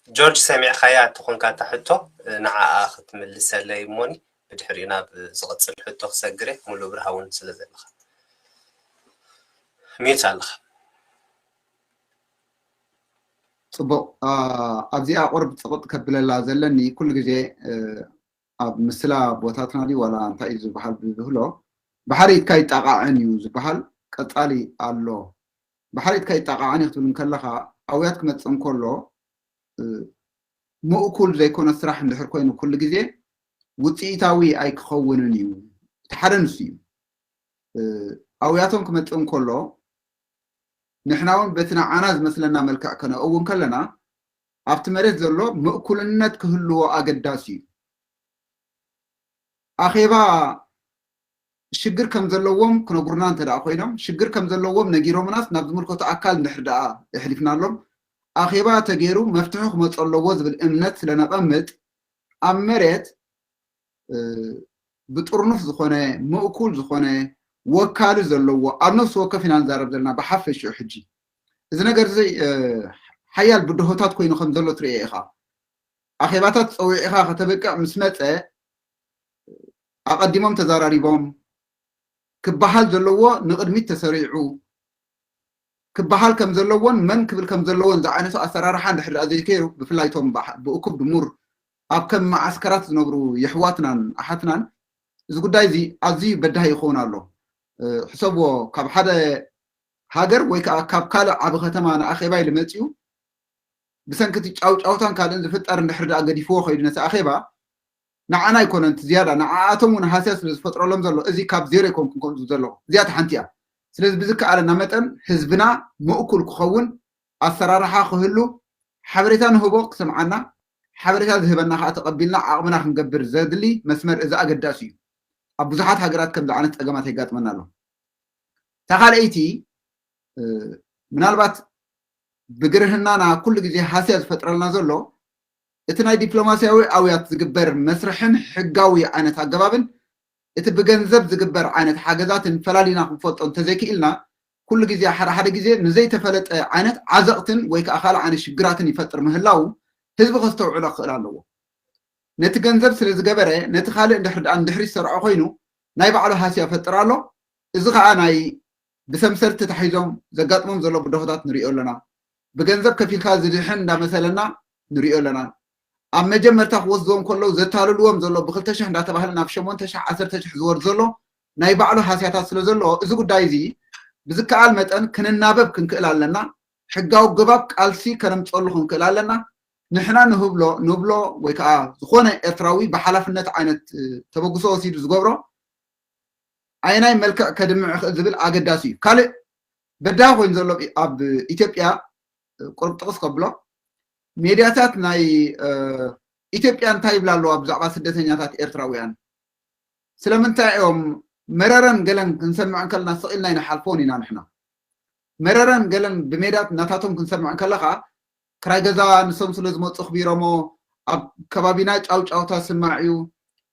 ጆርጅ፣ ሰሚዕካያ እንተኾንካ እታ ሕቶ፣ ንዓኣ ክትምልሰለይ እሞኒ፣ ብድሕሪኡ ናብ ዝቕጽል ሕቶ ክሰግር እየ፣ ሙሉእ ብርሃን እውን ስለ ዘለኻ። ሚዩት ኣለኻ። ጽቡቕ። ኣብዚኣ ቁርብ ጽቕጥ ከብለላ ዘለኒ፣ ኩሉ ግዜ ኣብ ምስላ ቦታትና ድዩ ዋላ እንታይ እዩ ዝበሃል ብዝህሎ፣ ባሕሪ ኢድካ ይጣቃዕን እዩ ዝበሃል ቀጻሊ ኣሎ። ባሕሪ ኢድካ ይጣቃዕን እዩ ክትብል እንከለኻ፣ ኣውያት ክመጽእ እንከሎ ምእኩል ዘይኮነ ስራሕ እንድሕር ኮይኑ ኩሉ ግዜ ውፅኢታዊ ኣይክኸውንን እዩ። እቲ ሓደ ንሱ እዩ። ኣውያቶም ክመፅእ እንከሎ ንሕና እውን በቲ ንዓና ዝመስለና መልክዕ ከነእውን ከለና ኣብቲ መሬት ዘሎ ምእኩልነት ክህልዎ ኣገዳሲ እዩ። ኣኼባ ሽግር ከም ዘለዎም ክነግሩና እንተ ደኣ ኮይኖም፣ ሽግር ከም ዘለዎም ነጊሮምናስ ናብ ዝምልከቶ ኣካል እንድሕር ደኣ የሕሊፍናሎም፣ ኣኼባ ተገይሩ መፍትሒ ክመፁ ኣለዎ ዝብል እምነት ስለነቐምጥ፣ ኣብ መሬት ብጥርኑፍ ዝኾነ፣ ምእኩል ዝኾነ፣ ወካሊ ዘለዎ፣ ኣብ ነፍሲ ወከፍ ኢና ንዛረብ ዘለና ብሓፈሽኡ። ሕጂ እዚ ነገር እዚ ሓያል ብድሆታት ኮይኑ ከም ዘሎ ትርእየ ኢኻ። ኣኼባታት ፀዊዕኻ ከተብቅዕ ምስ መፀ፣ ኣቐዲሞም ተዘራሪቦም፣ ክበሃል ዘለዎ ንቕድሚት ተሰሪዑ ክበሃል ከም ዘለዎን መን ክብል ከም ዘለዎን ዝዓይነቱ ኣሰራርሓ እንድሕር ደኣ ዘይከይሩ፣ ብፍላይ እቶም ብእኩብ ድሙር ኣብ ከም መዓስከራት ዝነብሩ የሕዋትናን ኣሓትናን፣ እዚ ጉዳይ እዚ ኣዝዩ በዳሂ ይኸውን ኣሎ። ሕሰብዎ፣ ካብ ሓደ ሃገር ወይ ከዓ ካብ ካልእ ዓቢ ከተማ ንኣኼባ ኢሉ መፂኡ፣ ብሰንኪ እቲ ጫውጫውታን ካልእን ዝፍጠር እንድሕር ደኣ ገዲፍዎ ከይዱ ነቲ ኣኼባ፣ ንዓና ኣይኮነን እቲ ዝያዳ፣ ንዓኣቶም እውን ሃስያ ስለ ዝፈጥረሎም ዘሎ፣ እዚ ካብ ዜሮ ኣይኮንኩን ከምኡ ዘለኹ። እዚኣ እቲ ሓንቲ እያ። ስለዚ ብዝከኣለና መጠን ህዝብና ምእኩል ክኸውን፣ ኣሰራርሓ ክህሉ፣ ሓበሬታ ንህቦ ክሰምዓና፣ ሓበሬታ ዝህበና ከዓ ተቐቢልና ዓቕምና ክንገብር ዘድሊ መስመር እዚ ኣገዳሲ እዩ። ኣብ ብዙሓት ሃገራት ከምዚ ዓይነት ፀገማት የጋጥመና ኣሎ። እታ ካልኣይቲ፣ ምናልባት ብግርህናና ኩሉ ግዜ ሃስያ ዝፈጥረልና ዘሎ፣ እቲ ናይ ዲፕሎማስያዊ ኣውያት ዝግበር መስርሕን ሕጋዊ ዓይነት ኣገባብን እቲ ብገንዘብ ዝግበር ዓይነት ሓገዛትን ፈላሊና ክንፈልጦ እንተዘይክኢልና፣ ኩሉ ግዜ ሓደ ሓደ ግዜ ንዘይተፈለጠ ዓይነት ዓዘቕትን ወይ ከዓ ካልእ ዓይነት ሽግራትን ይፈጥር ምህላው ህዝቢ ከስተውዕሎ ክኽእል ኣለዎ። ነቲ ገንዘብ ስለ ዝገበረ፣ ነቲ ካልእ እንድሕር ደኣ እንድሕሪ ዝሰርዖ ኮይኑ ናይ ባዕሉ ሃስያ ይፈጥር ኣሎ። እዚ ከዓ ናይ ብሰምሰርቲ ተታሒዞም ዘጋጥሞም ዘሎ ብድሆታት ንሪኦ ኣለና። ብገንዘብ ከፊልካ ዝድሕን እንዳመሰለና ንሪኦ ኣለና። ኣብ መጀመርታ ክወስድዎም ከለዉ ዘታልልዎም ዘሎ ብክልተ ሽሕ እንዳተባህለ ናብ ሸሞንተ ሽሕ ዓሰርተ ሽሕ ዝወርድ ዘሎ ናይ ባዕሉ ሃስያታት ስለ ዘሎ፣ እዚ ጉዳይ እዚ ብዝከኣል መጠን ክንናበብ ክንክእል ኣለና። ሕጋዊ ኣገባብ ቃልሲ ከነምፀሉ ክንክእል ኣለና። ንሕና ንህብሎ ንብሎ ወይ ከዓ ዝኾነ ኤርትራዊ ብሓላፍነት ዓይነት ተበግሶ ወሲዱ ዝገብሮ ኣየናይ መልክዕ ከድምዕ ይኽእል ዝብል ኣገዳሲ እዩ። ካልእ በዳሂ ኮይኑ ዘሎ ኣብ ኢትዮጵያ ቁሩብ ጥቕስ ከብሎ፣ ሜድያታት ናይ ኢትዮጵያ እንታይ ይብላ ኣለዋ ብዛዕባ ስደተኛታት ኤርትራውያን? ስለምንታይ እዮም መረረን ገለን ክንሰምዕ እንከለና ስቕ ኢልና ኣይንሓልፎን ኢና ንሕና። መረረን ገለን ብሜድያት ናታቶም ክንሰምዕ እንከለኻ ክራይ ገዛ ንሶም ስለ ዝመፁ ኣኽቢሮሞ፣ ኣብ ከባቢና ጫውጫውታ ስማዕ እዩ፣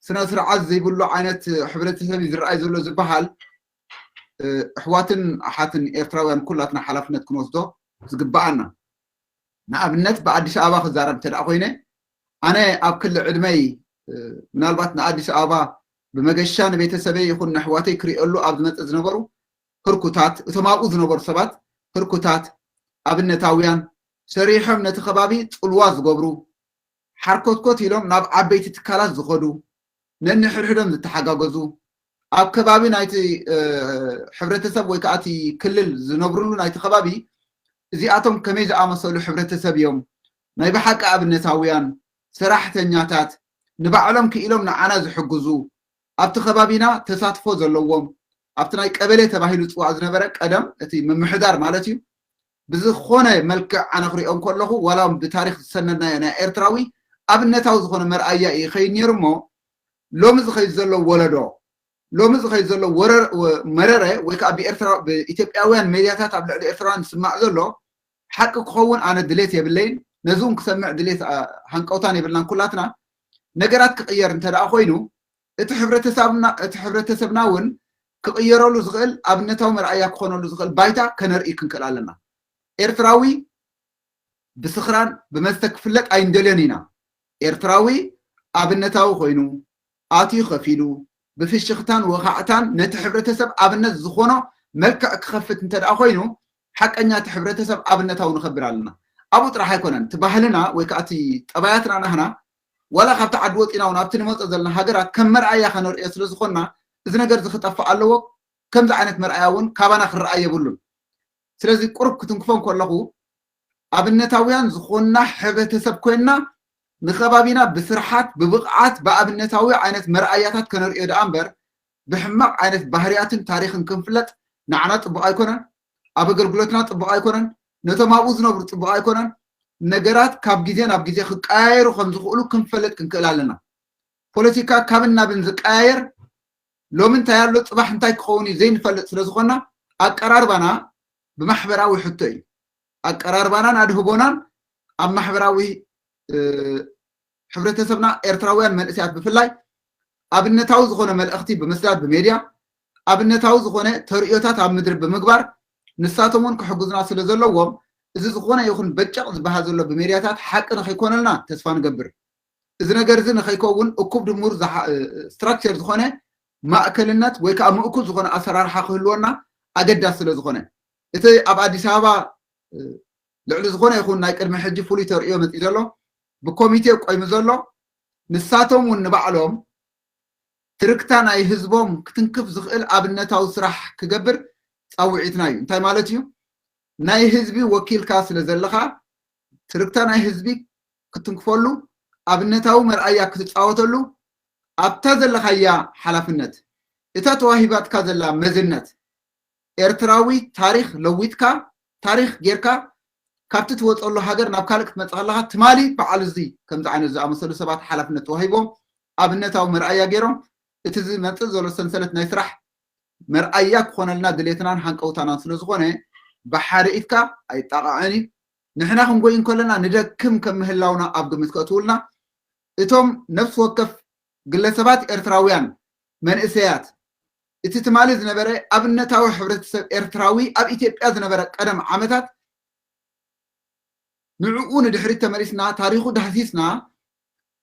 ስነ ስርዓት ዘይብሉ ዓይነት ሕብረተሰብ እዩ ዝረኣይ ዘሎ ዝበሃል፣ ኣሕዋትን ኣሓትን ኤርትራውያን ኩላትና ሓላፍነት ክንወስዶ ዝግበኣና። ንኣብነት ብኣዲስ ኣበባ ክዛረብ እንተ ደኣ ኮይነ፣ ኣነ ኣብ ክሊ ዕድመይ ምናልባት ንኣዲስ ኣበባ ብመገሻ ንቤተሰበይ ይኹን ንኣሕዋተይ ክሪኦሉ ኣብ ዝመፅእ ዝነበሩ ህርኩታት፣ እቶም ኣብኡ ዝነበሩ ሰባት ህርኩታት፣ ኣብነታውያን፣ ሰሪሖም ነቲ ከባቢ ፅልዋ ዝገብሩ፣ ሓርኮትኮት ኢሎም ናብ ዓበይቲ ትካላት ዝኸዱ፣ ነንሕድሕዶም ዝተሓጋገዙ፣ ኣብ ከባቢ ናይቲ ሕብረተሰብ ወይ ከዓ እቲ ክልል ዝነብርሉ ናይቲ ከባቢ እዚኣቶም ከመይ ዝኣመሰሉ ሕብረተሰብ እዮም፣ ናይ ብሓቂ ኣብነታውያን፣ ሰራሕተኛታት፣ ንባዕሎም ክኢሎም ንዓና ዝሕግዙ፣ ኣብቲ ከባቢና ተሳትፎ ዘለዎም፣ ኣብቲ ናይ ቀበሌ ተባሂሉ ዝፅዋዕ ዝነበረ ቀደም እቲ ምምሕዳር ማለት እዩ፣ ብዝኾነ መልክዕ ኣነ ክሪኦም ከለኹ፣ ዋላ እውን ብታሪክ ዝሰነድናዮ ናይ ኤርትራዊ ኣብነታዊ ዝኾነ መርኣያ እዩ ይኸይድ ነይሩ። እሞ ሎሚ ዝኸይድ ዘሎ ወለዶ፣ ሎሚ ዝኸይድ ዘሎ መረረ ወይ ከዓ ብኤርትራ ብኢትዮጵያውያን ሜድያታት ኣብ ልዕሊ ኤርትራውያን ዝስማዕ ዘሎ ሓቂ ክኸውን ኣነ ድሌት የብለይን። ነዚ እውን ክሰምዕ ድሌት ሃንቀውታን የብልናን ኩላትና። ነገራት ክቕየር እንተ ደኣ ኮይኑ እቲ ሕብረተሰብና እውን ክቕየረሉ ዝኽእል ኣብነታዊ መርኣያ ክኾነሉ ዝኽእል ባይታ ከነርኢ ክንክእል ኣለና። ኤርትራዊ ብስኽራን ብመስተ ክፍለጥ ኣይንደልዮን ኢና። ኤርትራዊ ኣብነታዊ ኮይኑ ኣትዩ ከፊሉ ብፍሽኽታን ወኻዕታን ነቲ ሕብረተሰብ ኣብነት ዝኾኖ መልክዕ ክኸፍት እንተ ደኣ ኮይኑ ሓቀኛ እቲ ሕብረተሰብ ኣብነታዊ ንኸብር ኣለና። ኣብኡ ጥራሕ ኣይኮነን እቲ ባህልና ወይ ከዓ እቲ ጠባያትና ናህና ዋላ ካብቲ ዓዲ ወፂና እውን ኣብቲ ንመፅኦ ዘለና ሃገራት ከም መርኣያ ከነርእዮ ስለ ዝኾንና እዚ ነገር እዚ ክጠፍእ ኣለዎ። ከምዚ ዓይነት መርኣያ እውን ካባና ክረኣ የብሉን። ስለዚ ቁሩብ ክትንክፎ እንከለኹ ኣብነታውያን ዝኾንና ሕብረተሰብ ኮይንና ንኸባቢና ብስርሓት ብብቕዓት ብኣብነታዊ ዓይነት መርኣያታት ከነርእዮ ደኣ እምበር ብሕማቕ ዓይነት ባህርያትን ታሪኽን ክንፍለጥ ንዓና ፅቡቕ ኣይኮነን። ኣብ ኣገልግሎትና ፅቡቕ ኣይኮነን። ነቶም ኣብኡ ዝነብሩ ፅቡቕ ኣይኮነን። ነገራት ካብ ግዜ ናብ ግዜ ክቀያየሩ ከም ዝኽእሉ ክንፈልጥ ክንክእል ኣለና። ፖለቲካ ካብን ናብን ዝቀያየር ሎሚ እንታይ ኣሎ ፅባሕ እንታይ ክኸውን እዩ ዘይንፈልጥ ስለ ዝኾንና ኣቀራርባና ብማሕበራዊ ሕቶ እዩ። ኣቀራርባናን ኣድህቦናን ኣብ ማሕበራዊ ሕብረተሰብና ኤርትራውያን መንእሰያት ብፍላይ ኣብነታዊ ዝኾነ መልእኽቲ ብምስዳድ ብሜድያ ኣብነታዊ ዝኾነ ተርእዮታት ኣብ ምድሪ ብምግባር ንሳቶም እውን ክሕግዙና ስለ ዘለዎም እዚ ዝኾነ ይኹን በጨቕ ዝበሃል ዘሎ ብሜድያታት ሓቂ ንኸይኮነልና ተስፋ ንገብር። እዚ ነገር እዚ ንኸይከውን እኩብ ድሙር ስትራክቸር ዝኾነ ማእከልነት ወይ ከዓ ምእኩል ዝኾነ ኣሰራርሓ ክህልወና ኣገዳሲ ስለ ዝኾነ እቲ ኣብ ኣዲስ ኣበባ ልዕሊ ዝኾነ ይኹን ናይ ቅድሚ ሕጂ ፍሉይ ተርእዮ መፂኡ ዘሎ ብኮሚቴ ቆይሙ ዘሎ ንሳቶም እውን ንባዕሎም ትርክታ ናይ ህዝቦም ክትንክፍ ዝኽእል ኣብነታዊ ስራሕ ክገብር ፃውዒትና እዩ። እንታይ ማለት እዩ? ናይ ህዝቢ ወኪልካ ስለ ዘለኻ ትርክታ ናይ ህዝቢ ክትንክፈሉ ኣብነታዊ መርኣያ ክትፃወተሉ ኣብታ ዘለኻያ ሓላፍነት እታ ተዋሂባትካ ዘላ መዝነት ኤርትራዊ ታሪኽ ለዊጥካ ታሪኽ ጌርካ ካብቲ ትወፀሉ ሃገር ናብ ካልእ ክትመፅእ ከለኻ ትማሊ በዓል እዚ ከምዚ ዓይነት ዝኣመሰሉ ሰባት ሓላፍነት ተዋሂቦም ኣብነታዊ መርኣያ ገይሮም እቲ ዝመፅእ ዘሎ ሰንሰለት ናይ ስራሕ መርኣያ ክኾነልና ድሌትናን ሃንቀውታናን ስለ ዝኾነ ብሓደ ኢድካ ኣይጣቓዕን እዩ። ንሕና ክንጎይ እንከለና ንደክም ከም ምህላውና ኣብ ግምት ከእትውልና እቶም ነፍሲ ወከፍ ግለሰባት ኤርትራውያን መንእሰያት እቲ ትማሊ ዝነበረ ኣብነታዊ ሕብረተሰብ ኤርትራዊ ኣብ ኢትዮጵያ ዝነበረ ቀደም ዓመታት ንዕኡ ንድሕሪት ተመሊስና ታሪኹ ዳህሲስና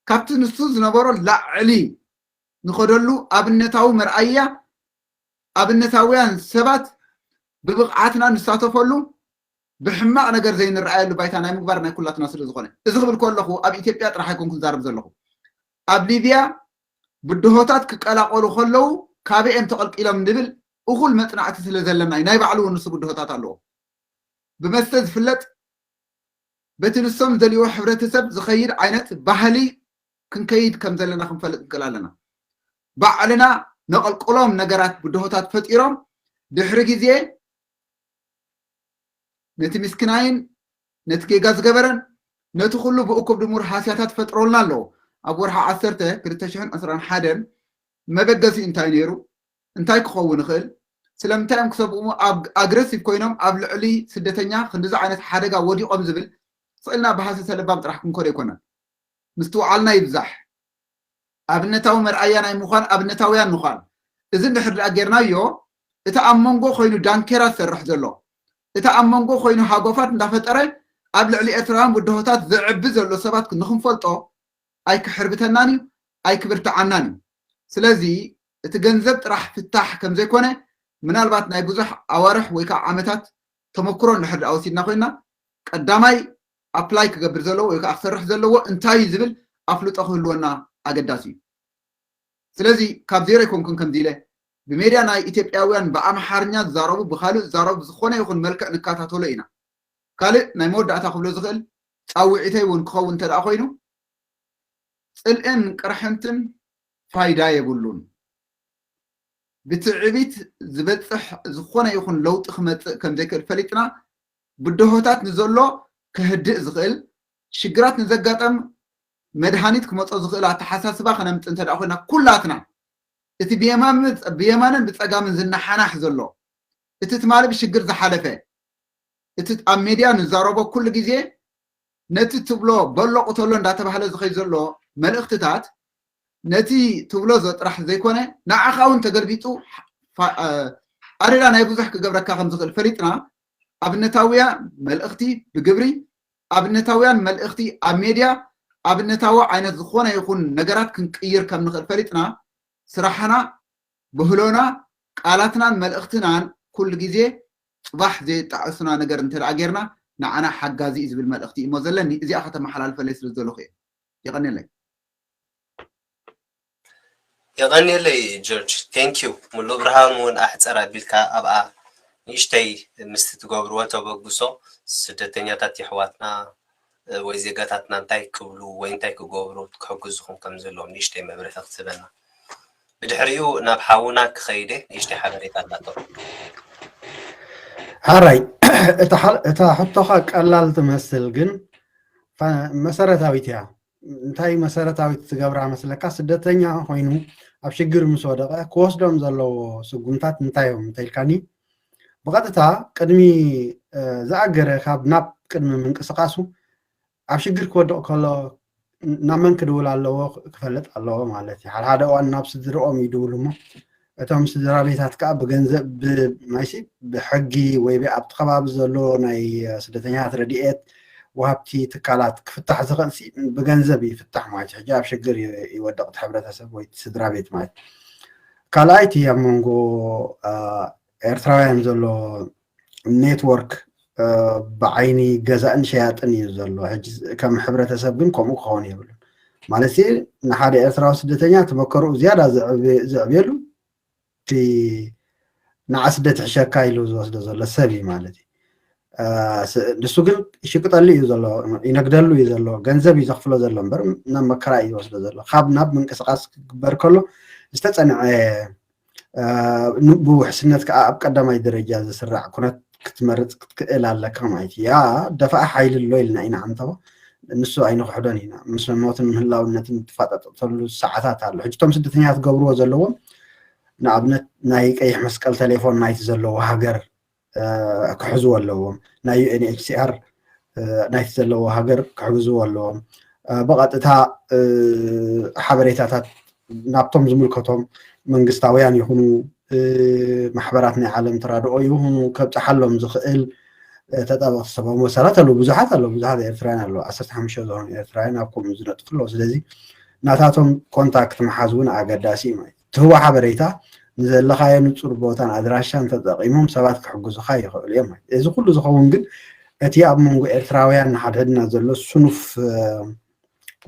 ካብቲ ንሱ ዝነበሮ ላዕሊ ንኸደሉ ኣብነታዊ መርኣያ ኣብነታውያን ሰባት ብብቕዓትና ንሳተፈሉ ብሕማቕ ነገር ዘይንረኣየሉ ባይታ ናይ ምግባር ናይ ኩላትና ስለ ዝኾነ እዚ ክብል ከለኹ ኣብ ኢትዮጵያ ጥራሕ ኣይኮንኩ ዝዛረብ ዘለኹ ኣብ ሊብያ ብድሆታት ክቀላቀሉ ከለዉ ካበኤም ተቐልቂሎም ንብል እኹል መፅናዕቲ ስለ ዘለና እዩ ናይ ባዕሉ እውን ንሱ ብድሆታት ኣለዎ ብመስተ ዝፍለጥ በቲ ንሶም ዝደልይዎ ሕብረተሰብ ዝኸይድ ዓይነት ባህሊ ክንከይድ ከም ዘለና ክንፈልጥ ንክእል ኣለና። ባዕልና ነቐልቅሎም ነገራት ብድሆታት ፈጢሮም ድሕሪ ግዜ ነቲ ምስክናይን ነቲ ጌጋ ዝገበረን ነቲ ኩሉ ብእኩብ ድሙር ሃስያታት ፈጥሮልና ኣለዎ። ኣብ ወርሒ ዓሰርተ ክልተ ሽሕን ዕስራን ሓደን መበገሲ እንታይ ነይሩ? እንታይ ክኸውን ይኽእል? ስለምንታይ እዮም ክሰብኡ ኣግረሲቭ ኮይኖም ኣብ ልዕሊ ስደተኛ ክንዲዚ ዓይነት ሓደጋ ወዲቖም ዝብል ስቕ ኢልና ብሃሰሰ ለባም ጥራሕ ክንከዶ ኣይኮነን። ምስትውዓልና ይብዛሕ። ኣብነታዊ መርኣያ ናይ ምዃን ኣብነታውያን ምዃን። እዚ እንድሕር ደኣ ጌርናዮ እቲ ኣብ መንጎ ኮይኑ ዳንኬራ ዝሰርሕ ዘሎ እቲ ኣብ መንጎ ኮይኑ ሃጎፋት እንዳፈጠረ ኣብ ልዕሊ ኤርትራውያን ብድሆታት ዘዕቢ ዘሎ ሰባት ንክንፈልጦ ኣይክሕርብተናን እዩ ኣይክብርትዓናን እዩ። ስለዚ እቲ ገንዘብ ጥራሕ ፍታሕ ከም ዘይኮነ ምናልባት ናይ ብዙሕ ኣዋርሕ ወይ ከዓ ዓመታት ተመክሮ እንድሕር ደኣ ወሲድና ኮይና ቀዳማይ ኣፕላይ ክገብር ዘለዎ ወይ ከዓ ክሰርሕ ዘለዎ እንታይ እዩ ዝብል ኣፍልጦ ክህልወና ኣገዳሲ እዩ። ስለዚ ካብ ዜሮ ኣይኮንኩን ከምዚ ኢለ ብሜድያ ናይ ኢትዮጵያውያን ብኣምሓርኛ ዝዛረቡ ብካልእ ዝዛረቡ ዝኾነ ይኹን መልክዕ ንከታተሎ ኢና። ካልእ ናይ መወዳእታ ክብሎ ዝኽእል ፃውዒተይ እውን ክኸውን እንተ ደኣ ኮይኑ ፅልእን ቅርሕንትን ፋይዳ የብሉን። ብትዕቢት ዝበፅሕ ዝኾነ ይኹን ለውጢ ክመፅእ ከም ዘይክእል ፈሊጥና ብድሆታት ንዘሎ ክህድእ ዝኽእል ሽግራት ንዘጋጠም መድሃኒት ክመፆ ዝኽእል ኣተሓሳስባ ከነምፅእ እንተ ደኣ ኮይና ኩላትና እቲ ብየማንን ብፀጋምን ዝነሓናሕ ዘሎ እቲ ትማሊ ብሽግር ዝሓለፈ እቲ ኣብ ሜድያ ንዛረቦ ኩሉ ግዜ ነቲ ትብሎ በሎ ቅተሎ እንዳተባህለ ዝኸይ ዘሎ መልእኽትታት ነቲ ትብሎ ዘጥራሕ ዘይኮነ ንዓኻ እውን ተገልቢጡ ኣደዳ ናይ ብዙሕ ክገብረካ ከም ዝኽእል ፈሊጥና ኣብነታውያ መልእኽቲ ብግብሪ ኣብነታውያን መልእኽቲ ኣብ ሜድያ ኣብነታዊ ዓይነት ዝኾነ ይኹን ነገራት ክንቅይር ከም ንኽእል ፈሊጥና፣ ስራሕና፣ ብህሎና፣ ቃላትናን መልእኽትናን ኩሉ ግዜ ጽባሕ ዘየጣዕሱና ነገር እንተ ደኣ ጌርና፣ ንዓና ሓጋዚ እዩ ዝብል መልእኽቲ እሞ ዘለኒ። እዚኣ ከተመሓላልፈለይ ስለ ዝደለኹ እየ። የቐንየለይ። የቐንየለይ ጆርጅ፣ ቴንክ ዩ። ሙሉእ ብርሃን እውን ኣሕፀር ኣቢልካ ኣብኣ ንእሽተይ ምስቲ ትገብርዎ ተበግሶ ስደተኛታት የሕዋትና ወይ ዜጋታትና እንታይ ክብሉ ወይ እንታይ ክገብሩ ክሕግዝኹም ከም ዘለዎም ንእሽተይ መብርሂ ክትህበና። ብድሕሪኡ ናብ ሓውና ክኸይደ ንእሽተይ ሓበሬታ ኣላቶ። ሓራይ፣ እታ ሓል- እታ ሕቶኻ ቀላል ትመስል፣ ግን ፋ- መሰረታዊት እያ። እንታይ መሰረታዊት ትገብራ መስለካ? ስደተኛ ኮይኑ ኣብ ሽግር ምስ ወደቐ ክወስዶም ዘለዎ ስጉምታት እንታይ እዮም እንተኢልካኒ፣ ብቐጥታ ቅድሚ እ፣ ዝኣገረ ካብ ናብ ቅድሚ ምንቅስቃሱ ኣብ ሽግር ክወድቕ ከሎ ናብ መን ክድውል ኣለዎ ክፈልጥ ኣለዎ ማለት እዩ። ሓደ ሓደ እዋን ናብ ስድርኦም ይድውሉ እሞ እቶም ስድራ ቤታት ከዓ ብገንዘብ ብማይሲ ብሕጊ ወይ ብ- ኣብቲ ከባቢ ዘሎ ናይ ስደተኛታት ረድኤት ወሃብቲ ትካላት ክፍታሕ ዝኽእል ሲ ብገንዘብ ይፍታሕ ማለት እዩ። ሕጂ ኣብ ሽግር ይ- ይወድቕ እቲ ሕብረተሰብ ወይ እቲ ስድራ ቤት ማለት እዩ። ካልኣይ እቲ ኣብ መንጎ አ፣ ኤርትራውያን ዘሎ ኔትወርክ አ፣ ብዓይኒ ገዛእን ሸያጥን እዩ ዘሎ። ሕጂ ከም ሕብረተሰብ ግን ከምኡ ክኸውን የብሉን ማለት ንሓደ ኤርትራዊ ስደተኛ ተመከርኡ ዝያዳ ዘዕብየሉ እቲ ንዓ ስደት ሕሸካ ኢሉ ዝወስዶ ዘሎ ሰብ እዩ ማለት እዩ። ንሱ ግን ይሽቅጠሉ እዩ ዘሎ፣ ይነግደሉ እዩ ዘሎ፣ ገንዘብ እዩ ዘኽፍሎ ዘሎ እምበር ናብ መከራ እዩ ዝወስዶ ዘሎ። ካብ ናብ ምንቅስቃስ ክግበር ከሎ ዝተፀንዐ ብውሕስነት ከዓ ኣብ ቀዳማይ ደረጃ ዝስራዕ ኩነት ክትመርፅ ክትክእል ኣለካ ማለት እዩ። ያ ደፋኢ ሓይሊ ኣሎ ኢልና ኢና ዓንተቦ ንሱ ኣይንክሕዶን ኢና። ምስ ሞትን ምህላውነትን ትፋጠጠሉ ሰዓታት ኣሎ። ሕጂ እቶም ስደተኛታት ገብርዎ ዘለዎም ንኣብነት ናይ ቀይሕ መስቀል ቴሌፎን ናይቲ ዘለዎ ሃገር ክሕዝዎ ኣለዎም። ናይ ዩኤንኤችሲኣር ናይቲ ዘለዎ ሃገር ክሕግዝዎ ኣለዎም። ብቐጥታ ሓበሬታታት ናብቶም ዝምልከቶም መንግስታውያን ይኹኑ ማሕበራት ናይ ዓለም ተራድኦ ይኹኑ ከብፅሓሎም ዝኽእል ተጣበቕቲ ሰብኣዊ መሰላት ኣለዉ። ብዙሓት ኣለዉ። ብዙሓት ኤርትራውያን ኣለዉ። ዓሰርተ ሓሙሽተ ዝኾኑ ኤርትራውያን ኣብ ከምኡ ዝነጥፉ ኣለዉ። ስለዚ ናታቶም ኮንታክት ምሓዝ እውን ኣገዳሲ እዩ ማለት እዩ። ትህቦ ሓበሬታ ንዘለኻዮ ንፁር ቦታን ኣድራሻን ተጠቒሞም ሰባት ክሕግዙኻ ይኽእሉ እዮም ማለት እዩ። እዚ ኩሉ ዝኸውን ግን እቲ ኣብ መንጎ ኤርትራውያን ንሓድሕድና ዘሎ ስኑፍ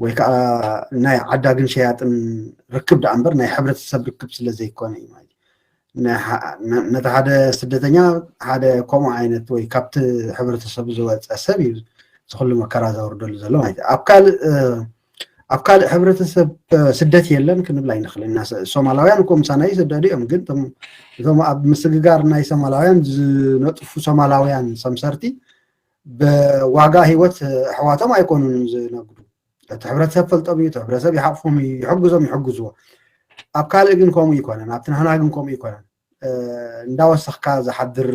ወይ ከዓ ናይ ዓዳግን ሸያጥን ርክብ ደኣ እምበር ናይ ሕብረተሰብ ርክብ ስለ ዘይኮነ እዩ ማለት እዩ። ነቲ ሓደ ስደተኛ ሓደ ከምኡ ዓይነት ወይ ካብቲ ሕብረተሰብ ዝወፀ ሰብ እዩ ዝኩሉ መከራ ዘውርደሉ ዘሎ ማለት እዩ። ኣብ ካልእ ኣብ ካልእ ሕብረተሰብ ስደት የለን ክንብል ኣይንኽእል ኢና። ሶማላውያን እኮ ምሳና ይስደዱ እዮም፣ ግን እቶም ኣብ ምስግጋር ናይ ሶማላውያን ዝነጥፉ ሶማላውያን ሰምሰርቲ ብዋጋ ህይወት ኣሕዋቶም ኣይኮኑን ዝነግዱ። እቲ ሕብረተሰብ ፈልጦም እዩ፣ እቲ ሕብረተሰብ ይሓቕፎም እዩ፣ ይሕግዞም፣ ይሕግዝዎ። ኣብ ካልእ ግን ከምኡ ይኮነን፣ ኣብቲ ናህና ግን ከምኡ ይኮነን። እንዳወሰኽካ ዝሓድር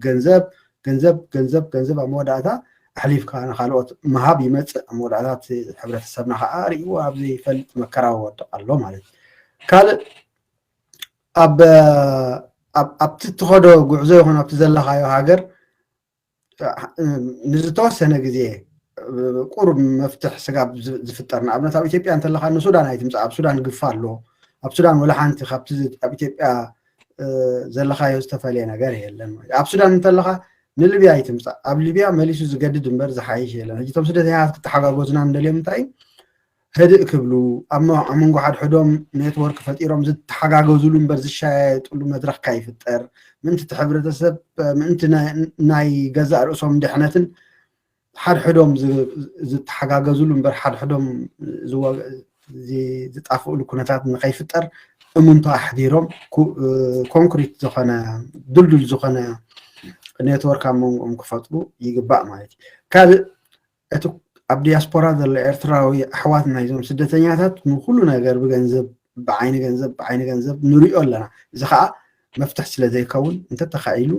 ገንዘብ ገንዘብ ገንዘብ ገንዘብ ኣብ መወዳእታ ኣሕሊፍካ ንካልኦት ምሃብ ይመፅእ። ኣብ መወዳእታ እቲ ሕብረተሰብና ከዓ ርእይዎ ኣብ ዘይፈልጥ መከራ ይወድቕ ኣሎ ማለት እዩ። ካልእ ኣብ ኣብቲ እትኸዶ ጉዕዞ ይኹን ኣብቲ ዘለኻዮ ሃገር ንዝተወሰነ ግዜ ቁሩብ መፍትሕ ስጋብ ዝፍጠር፣ ንኣብነት ኣብ ኢትዮጵያ እንተለካ ንሱዳን ኣይትምፃእ፣ ኣብ ሱዳን ግፋ ኣሎ። ኣብ ሱዳን ወላ ሓንቲ ካብቲ ኣብ ኢትዮጵያ ዘለካዮ ዝተፈለየ ነገር የለን። ኣብ ሱዳን እንተለካ ንሊብያ ኣይትምፃእ፣ ኣብ ሊብያ መሊሱ ዝገድድ እምበር ዝሓይሽ የለን። ሕጂ እቶም ስደተኛታት ክተሓጋጎዝና እንደልዮም እንታይ ህድእ ክብሉ ኣብ መንጎ ሓድሕዶም ኔትወርክ ፈጢሮም ዝተሓጋገዙሉ እምበር ዝሸያየጡሉ መድረክ ካይፍጠር ምእንቲ እቲ ሕብረተሰብ ምእንቲ ናይ ገዛእ ርእሶም ድሕነትን ሓድሕዶም ዝተሓጋገዙሉ እምበር ሓድሕዶም ዝጣፍኡሉ ኩነታት ንከይፍጠር እምንቶ ኣሕዲሮም ኮንክሪት ዝኾነ ድልዱል ዝኾነ ኔትወርክ ኣብ መንጎኦም ክፈጥሩ ይግባእ ማለት እዩ። ካልእ እቲ ኣብ ዲያስፖራ ዘሎ ኤርትራዊ ኣሕዋት ናይዞም ስደተኛታት ንኩሉ ነገር ብገንዘብ ብዓይኒ ገንዘብ ብዓይኒ ገንዘብ ንሪኦ ኣለና። እዚ ከዓ መፍትሕ ስለ ዘይከውን እንተተኻኢሉ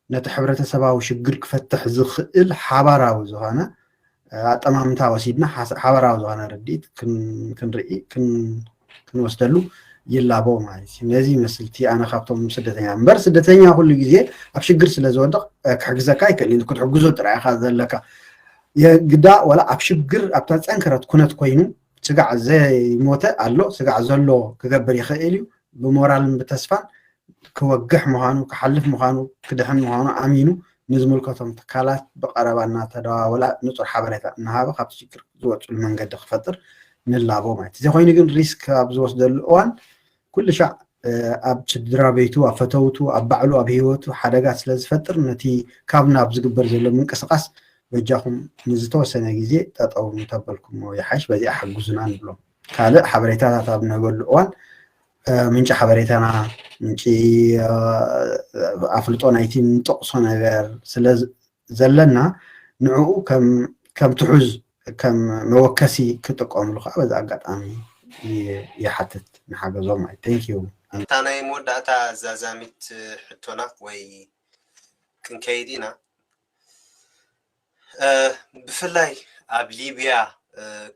ነቲ ሕብረተሰባዊ ሽግር ክፈትሕ ዝኽእል ሓባራዊ ዝኾነ ኣጠማምታ ወሲድና ሓባራዊ ዝኾነ ርድኢት ክንርኢ ክንወስደሉ ይላቦ ማለት እዩ። ነዚ ይመስል እቲ ኣነ ካብቶም ስደተኛ እምበር ስደተኛ ኩሉ ግዜ ኣብ ሽግር ስለ ዝወድቕ ክሕግዘካ ኣይክእል ክትሕግዞ ጥራይ ኢኻ ዘለካ። የግዳ ዋላ ኣብ ሽግር ኣብታ ዝጸንከረት ኩነት ኮይኑ ስጋዕ ዘይሞተ ኣሎ፣ ስጋዕ ዘሎ ክገብር ይኽእል እዩ። ብሞራልን ብተስፋን ክወግሕ ምዃኑ፣ ክሓልፍ ምዃኑ፣ ክድሕን ምዃኑ ኣሚኑ ንዝምልከቶም ትካላት ብቐረባ እናተደዋወላ ንጹር ሓበሬታ እናሃበ ካብቲ ሽግር ዝወፅሉ መንገዲ ክፈጥር ንላቦ ማለት እዩ። እዚ ኮይኑ ግን ሪስክ ኣብ ዝወስደሉ እዋን ኩሉ ሻዕ ኣብ ስድራ ቤቱ፣ ኣብ ፈተውቱ፣ ኣብ ባዕሉ፣ ኣብ ህይወቱ ሓደጋ ስለ ዝፈጥር ነቲ ካብ ናብ ዝግበር ዘሎ ምንቅስቃስ በጃኹም ንዝተወሰነ ግዜ ጠጠው እንተበልኩሞ ይሓይሽ። በዚኣ ሓግዙና ንብሎም። ካልእ ሓበሬታታት ኣብ ንህበሉ እዋን ምንጪ ሓበሬታና፣ ምንጪ ኣፍልጦ ናይቲ ንጠቕሶ ነገር ስለ ዘለና ንዕኡ ከም ትሑዝ ከም መወከሲ ክጥቀምሉ ከዓ በዚ ኣጋጣሚ ይሓትት ንሓገዞም ማለት። Thank you። እታ ናይ መወዳእታ ዛዛሚት ሕቶና ወይ ክንከይድ ኢና። ብፍላይ ኣብ ሊብያ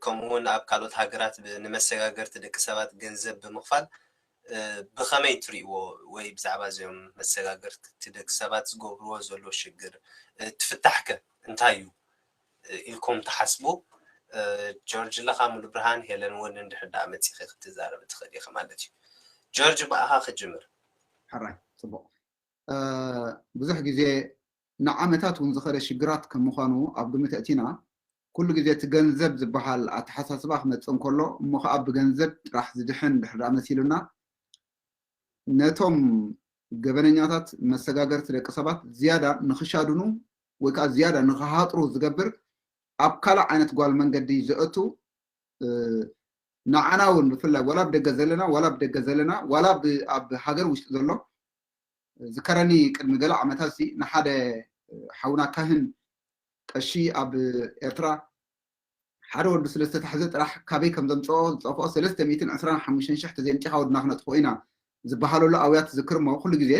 ከምኡውን ኣብ ካልኦት ሃገራት ንመሰጋገርቲ ደቂ ሰባት ገንዘብ ብምኽፋል ብኸመይ ትሪእዎ ወይ ብዛዕባ እዚኦም መሰጋገርቲ ደቂ ሰባት ዝገብርዎ ዘሎ ሽግር እቲ ፍታሕከ እንታይ እዩ ኢልኩም ትሓስቡ? ጆርጅ ኣለኻ፣ ሙሉ ብርሃን፣ ሄለን እውን እንድሕር ደኣ መጺኺ ክትዛረቢ ትኽእል ኢኺ ማለት እዩ። ጆርጅ፣ ብኣኻ ክጅምር። ሕራይ፣ ጽቡቕ። ብዙሕ ግዜ ንዓመታት እውን ዝኸደ ሽግራት ከም ምዃኑ ኣብ ግምት ኣእቲና፣ ኩሉ ግዜ እቲ ገንዘብ ዝበሃል ኣተሓሳስባ ክመፅእ እንከሎ፣ እሞ ከዓ ብገንዘብ ጥራሕ ዝድሕን ድሕር ደኣ መሲሉና፣ ነቶም ገበነኛታት መሰጋገርቲ ደቂ ሰባት ዝያዳ ንክሻድኑ ወይ ከዓ ዝያዳ ንክሃጥሩ ዝገብር ኣብ ካልእ ዓይነት ጓል መንገዲ ዘእቱ፣ ንዓና እውን ብፍላይ ዋላ ብደገ ዘለና ዋላ ብደገ ዘለና ዋላ ኣብ ሃገር ውሽጢ ዘሎ ዝከረኒ ቅድሚ ገለ ዓመታት ሲ ንሓደ ሓውና ካህን ቀሺ ኣብ ኤርትራ ሓደ ወዱ ስለ ዝተታሕዘ ጥራሕ ካበይ ከም ዘምፅኦ ዝጠፍኦ ሰለስተ ሚእትን ዕስራን ሓሙሽተን ሽሕ ተዘይምፂኻ ወድና ክነጥፍኦ ኢና ዝበሃለሉ ኣውያት ትዝክር እሞ ኩሉ ግዜ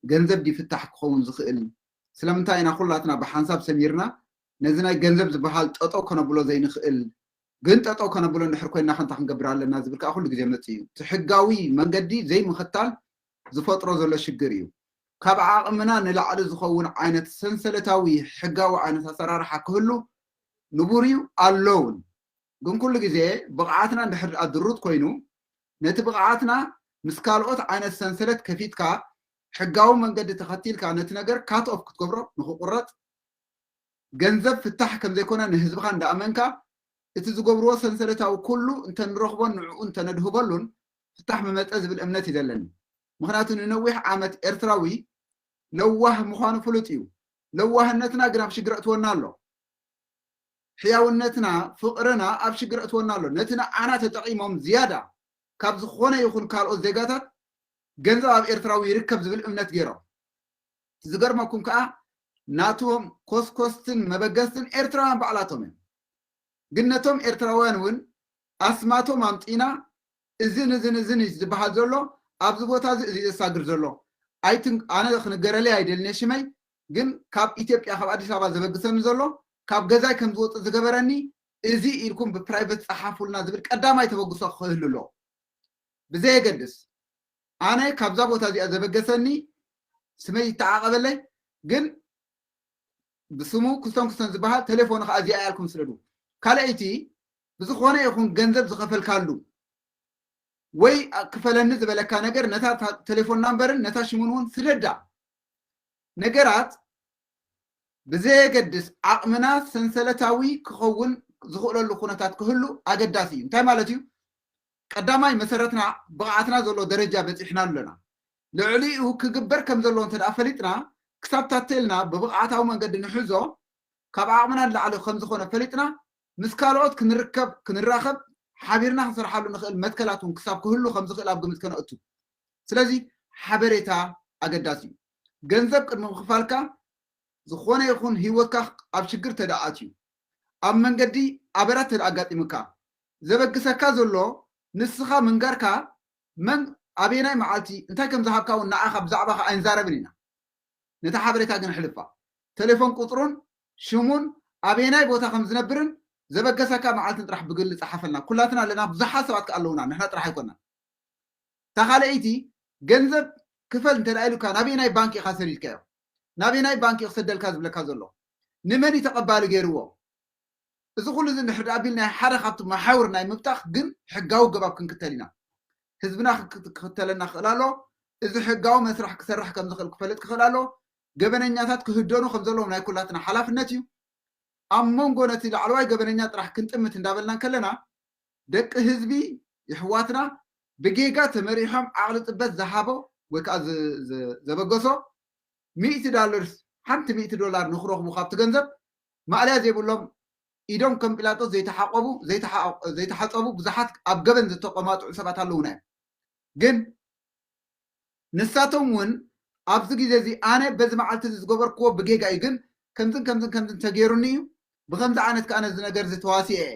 ገንዘብ ድዩ ፍታሕ ክኸውን ዝኽእል? ስለምንታይ ኢና ኩላትና ብሓንሳብ ሰሚርና ነዚ ናይ ገንዘብ ዝበሃል ጠጠው ከነብሎ ዘይንኽእል? ግን ጠጠው ከነብሎ እንድሕር ኮይንና ከ እንታይ ክንገብር ኣለና ዝብል ከዓ ኩሉ ግዜ መፅእ እዩ። እቲ ሕጋዊ መንገዲ ዘይምኽታል ዝፈጥሮ ዘሎ ሽግር እዩ። ካብ ዓቕምና ንላዕሊ ዝኸውን ዓይነት ሰንሰለታዊ ሕጋዊ ዓይነት ኣሰራርሓ ክህሉ ንቡር እዩ ኣሎ እውን። ግን ኩሉ ግዜ ብቕዓትና እንድሕር ደኣ ድሩት ኮይኑ ነቲ ብቕዓትና ምስ ካልኦት ዓይነት ሰንሰለት ከፊትካ ሕጋዊ መንገዲ ተኸቲልካ ነቲ ነገር ካት ኦፍ ክትገብሮ ንክቁረፅ ገንዘብ ፍታሕ ከም ዘይኮነ ንህዝብኻ እንዳኣመንካ እቲ ዝገብርዎ ሰንሰለታዊ ኩሉ እንተንረኽቦን ንዕኡ እንተነድህበሉን ፍታሕ ምመፀ ዝብል እምነት እዩ ዘለኒ። ምኽንያቱ ንነዊሕ ዓመት ኤርትራዊ ለዋህ ምዃኑ ፍሉጥ እዩ። ለዋህነትና ግን ኣብ ሽግር ኣእትወና ኣሎ። ሕያውነትና፣ ፍቕርና ኣብ ሽግር ኣእትወና ኣሎ። ነቲ ንዓና ተጠቒሞም ዝያዳ ካብ ዝኾነ ይኹን ካልኦት ዜጋታት ገንዘብ ኣብ ኤርትራዊ ይርከብ ዝብል እምነት ገይሮም። ዝገርመኩም ከዓ ናቶም ኮስኮስትን መበገስትን ኤርትራውያን ባዕላቶም እዮም። ግን ነቶም ኤርትራውያን እውን ኣስማቶም ኣምፂና እዝን እዝን እዝን እዩ ዝበሃል ዘሎ ኣብዚ ቦታ እዚ እዚ ዘሳግር ዘሎ ኣይትን ኣነ ክንገረለይ ኣይደልነ ሽመይ ግን ካብ ኢትዮጵያ ካብ ኣዲስ ኣበባ ዘበግሰኒ ዘሎ ካብ ገዛይ ከም ዝወፅእ ዝገበረኒ እዚ ኢልኩም ብፕራይቨት ፀሓፉልና ዝብል ቀዳማይ ተበግሶ ክህሉ ኣለዎ። ብዘየገድስ ኣነ ካብዛ ቦታ እዚኣ ዘበገሰኒ ስመይ ይተዓቐበለይ ግን ብስሙ ክስቶን ክስቶን ዝበሃል ተሌፎኑ ከዓ እዚኣ ያልኩም ስደዱ። ካልኣይቲ ብዝኾነ ይኹን ገንዘብ ዝኸፈልካሉ ወይ ክፈለኒ ዝበለካ ነገር ነታ ተሌፎን ናምበርን ነታ ሽሙን እውን ስደዳ። ነገራት ብዘየገድስ ዓቕምና ሰንሰለታዊ ክኸውን ዝኽእለሉ ኩነታት ክህሉ ኣገዳሲ እዩ። እንታይ ማለት እዩ? ቀዳማይ መሰረትና ብቕዓትና ዘሎ ደረጃ በፂሕና ኣለና። ልዕሊኡ ክግበር ከም ዘለዎ እንተ ደኣ ፈሊጥና ክሳብ ታተልና ብብቕዓታዊ መንገዲ ንሕዞ ካብ ዓቕምና ንላዕሊ ከም ዝኾነ ፈሊጥና ምስ ካልኦት ክንርከብ ክንራኸብ ሓቢርና ክንሰርሓሉ ንኽእል መትከላት እውን ክሳብ ክህሉ ከም ዝኽእል ኣብ ግምት ከነእቱ። ስለዚ ሓበሬታ ኣገዳሲ እዩ። ገንዘብ ቅድሚ ምኽፋልካ ዝኾነ ይኹን ህይወትካ ኣብ ሽግር ተደኣትዩ ኣብ መንገዲ ኣበራት ተደኣጋጢምካ ዘበግሰካ ዘሎ ንስኻ ምንጋርካ መን ኣበየናይ መዓልቲ እንታይ ከም ዝሃብካ እውን ንዓኻ ብዛዕባኻ ኣይንዛረብን ኢና። ነታ ሓበሬታ ግን ኣሕልፋ። ቴሌፎን ቁፅሩን ሽሙን ኣበየናይ ቦታ ከም ዝነብርን ዘበገሰካ መዓልትን ጥራሕ ብግሊ ፀሓፈልና። ኩላትና ኣለና፣ ብዙሓት ሰባት ከ ኣለውና፣ ንሕና ጥራሕ ኣይኮናን። እታ ካልኣይቲ ገንዘብ ክፈል እንተ ኢሉካ ናበየናይ ባንክ ኢኻ ሰዲድካዮ? ናበየናይ ባንክ እዩ ክሰደልካ ዝብለካ ዘሎ? ንመን እዩ ተቐባሊ ገይርዎ? እዚ ኩሉ እዚ እንድሕር ደኣ ኣቢልና ሓደ ካብቲ መሓውር ናይ ምብታኽ ግን ሕጋዊ ኣገባብ ክንክተል ኢና። ህዝብና ክክ- ክኽተለና ክኽእል ኣሎ። እዚ ሕጋዊ መስርሕ ክሰርሕ ከም ዝኽእል ክፈልጥ ክኽእል ኣሎ። ገበነኛታት ክህደኑ ከም ዘለዎም ናይ ኩላትና ሓላፍነት እዩ። ኣብ መንጎ ነቲ ላዕለዋይ ገበነኛ ጥራሕ ክንጥምት እንዳበልና እንከለና ደቂ ህዝቢ ይሕዋትና ብጌጋ ተመሪሖም ዓቕሊ ጽበት ዝሃቦ ወይ ከዓ ዘበገሶ ሚእቲ ዳለርስ ሓንቲ ሚእቲ ዶላር ንክረኽቡ ካብቲ ገንዘብ ማእለያ ዘይብሎም ኢዶም ከም ጲላጦስ ዘይተሓቆቡ ዘይተሓፀቡ ብዙሓት ኣብ ገበን ዝተቆማጥዑ ሰባት ኣለውና እዮም። ግን ንሳቶም እውን ኣብዚ ግዜ እዚ ኣነ በዚ መዓልቲ እዚ ዝገበርክዎ ብጌጋ እዩ፣ ግን ከምዝን ከምዝን ከምዝን ተገይሩኒ እዩ፣ ብከምዚ ዓይነት ከኣ ነዚ ነገር እዚ ተዋሲኤ እየ።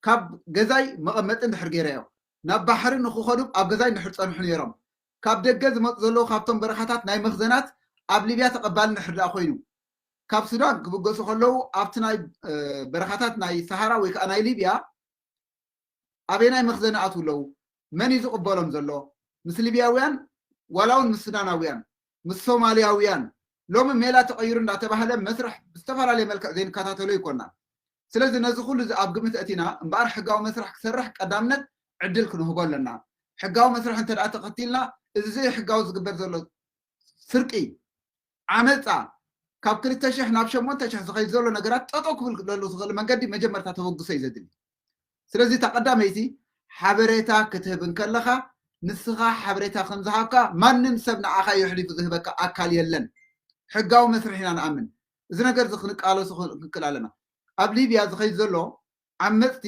ካብ ገዛይ መቐመጢ እንድሕር ገይረዮ ናብ ባሕሪ ንክኸዱ ኣብ ገዛይ እንድሕር ጸንሑ ነይሮም፣ ካብ ደገ ዝመፁ ዘለዉ ካብቶም በረኻታት ናይ መኽዘናት ኣብ ሊብያ ተቐባሊ እንድሕር ደኣ ኮይኑ፣ ካብ ሱዳን ክብገሱ ከለዉ ኣብቲ ናይ በረኻታት ናይ ሰሃራ ወይ ከዓ ናይ ሊብያ ኣበናይ መኽዘን ኣትው ኣለዉ? መን እዩ ዝቕበሎም ዘሎ? ምስ ሊብያውያን ዋላ እውን ምስ ሱዳናውያን ምስ ሶማልያውያን ሎሚ ሜላ ተቐይሩ እንዳተባህለ መስርሕ ብዝተፈላለየ መልክዕ ዘይንከታተሎ ይኮና። ስለዚ ነዚ ኩሉ እዚ ኣብ ግምት እቲና እምበኣር ሕጋዊ መስርሕ ክሰርሕ ቀዳምነት ዕድል ክንህቦ ኣለና። ሕጋዊ መስርሕ እንተ ደኣ ተኸቲልና እዚ ዘይሕጋዊ ዝግበር ዘሎ ስርቂ ዓመፃ ካብ ክልተ ሽሕ ናብ ሸሞንተ ሽሕ ዝኸይድ ዘሎ ነገራት ጠጠው ክብል ክለሉ ዝኽእል መንገዲ መጀመርታ ተበግሶ እዩ ዘድሊ። ስለዚ እታ ቀዳመይቲ ሓበሬታ ክትህብ እንከለኻ ንስኻ ሓበሬታ ከም ዝሃብካ ማንም ሰብ ንዓኻ የሕሊፉ ዝህበካ ኣካል የለን። ሕጋዊ መስርሕ ኢና ንኣምን። እዚ ነገር እዚ ክንቃለሱ ክንክእል ኣለና። ኣብ ሊብያ ዝኸይድ ዘሎ ዓመፅቲ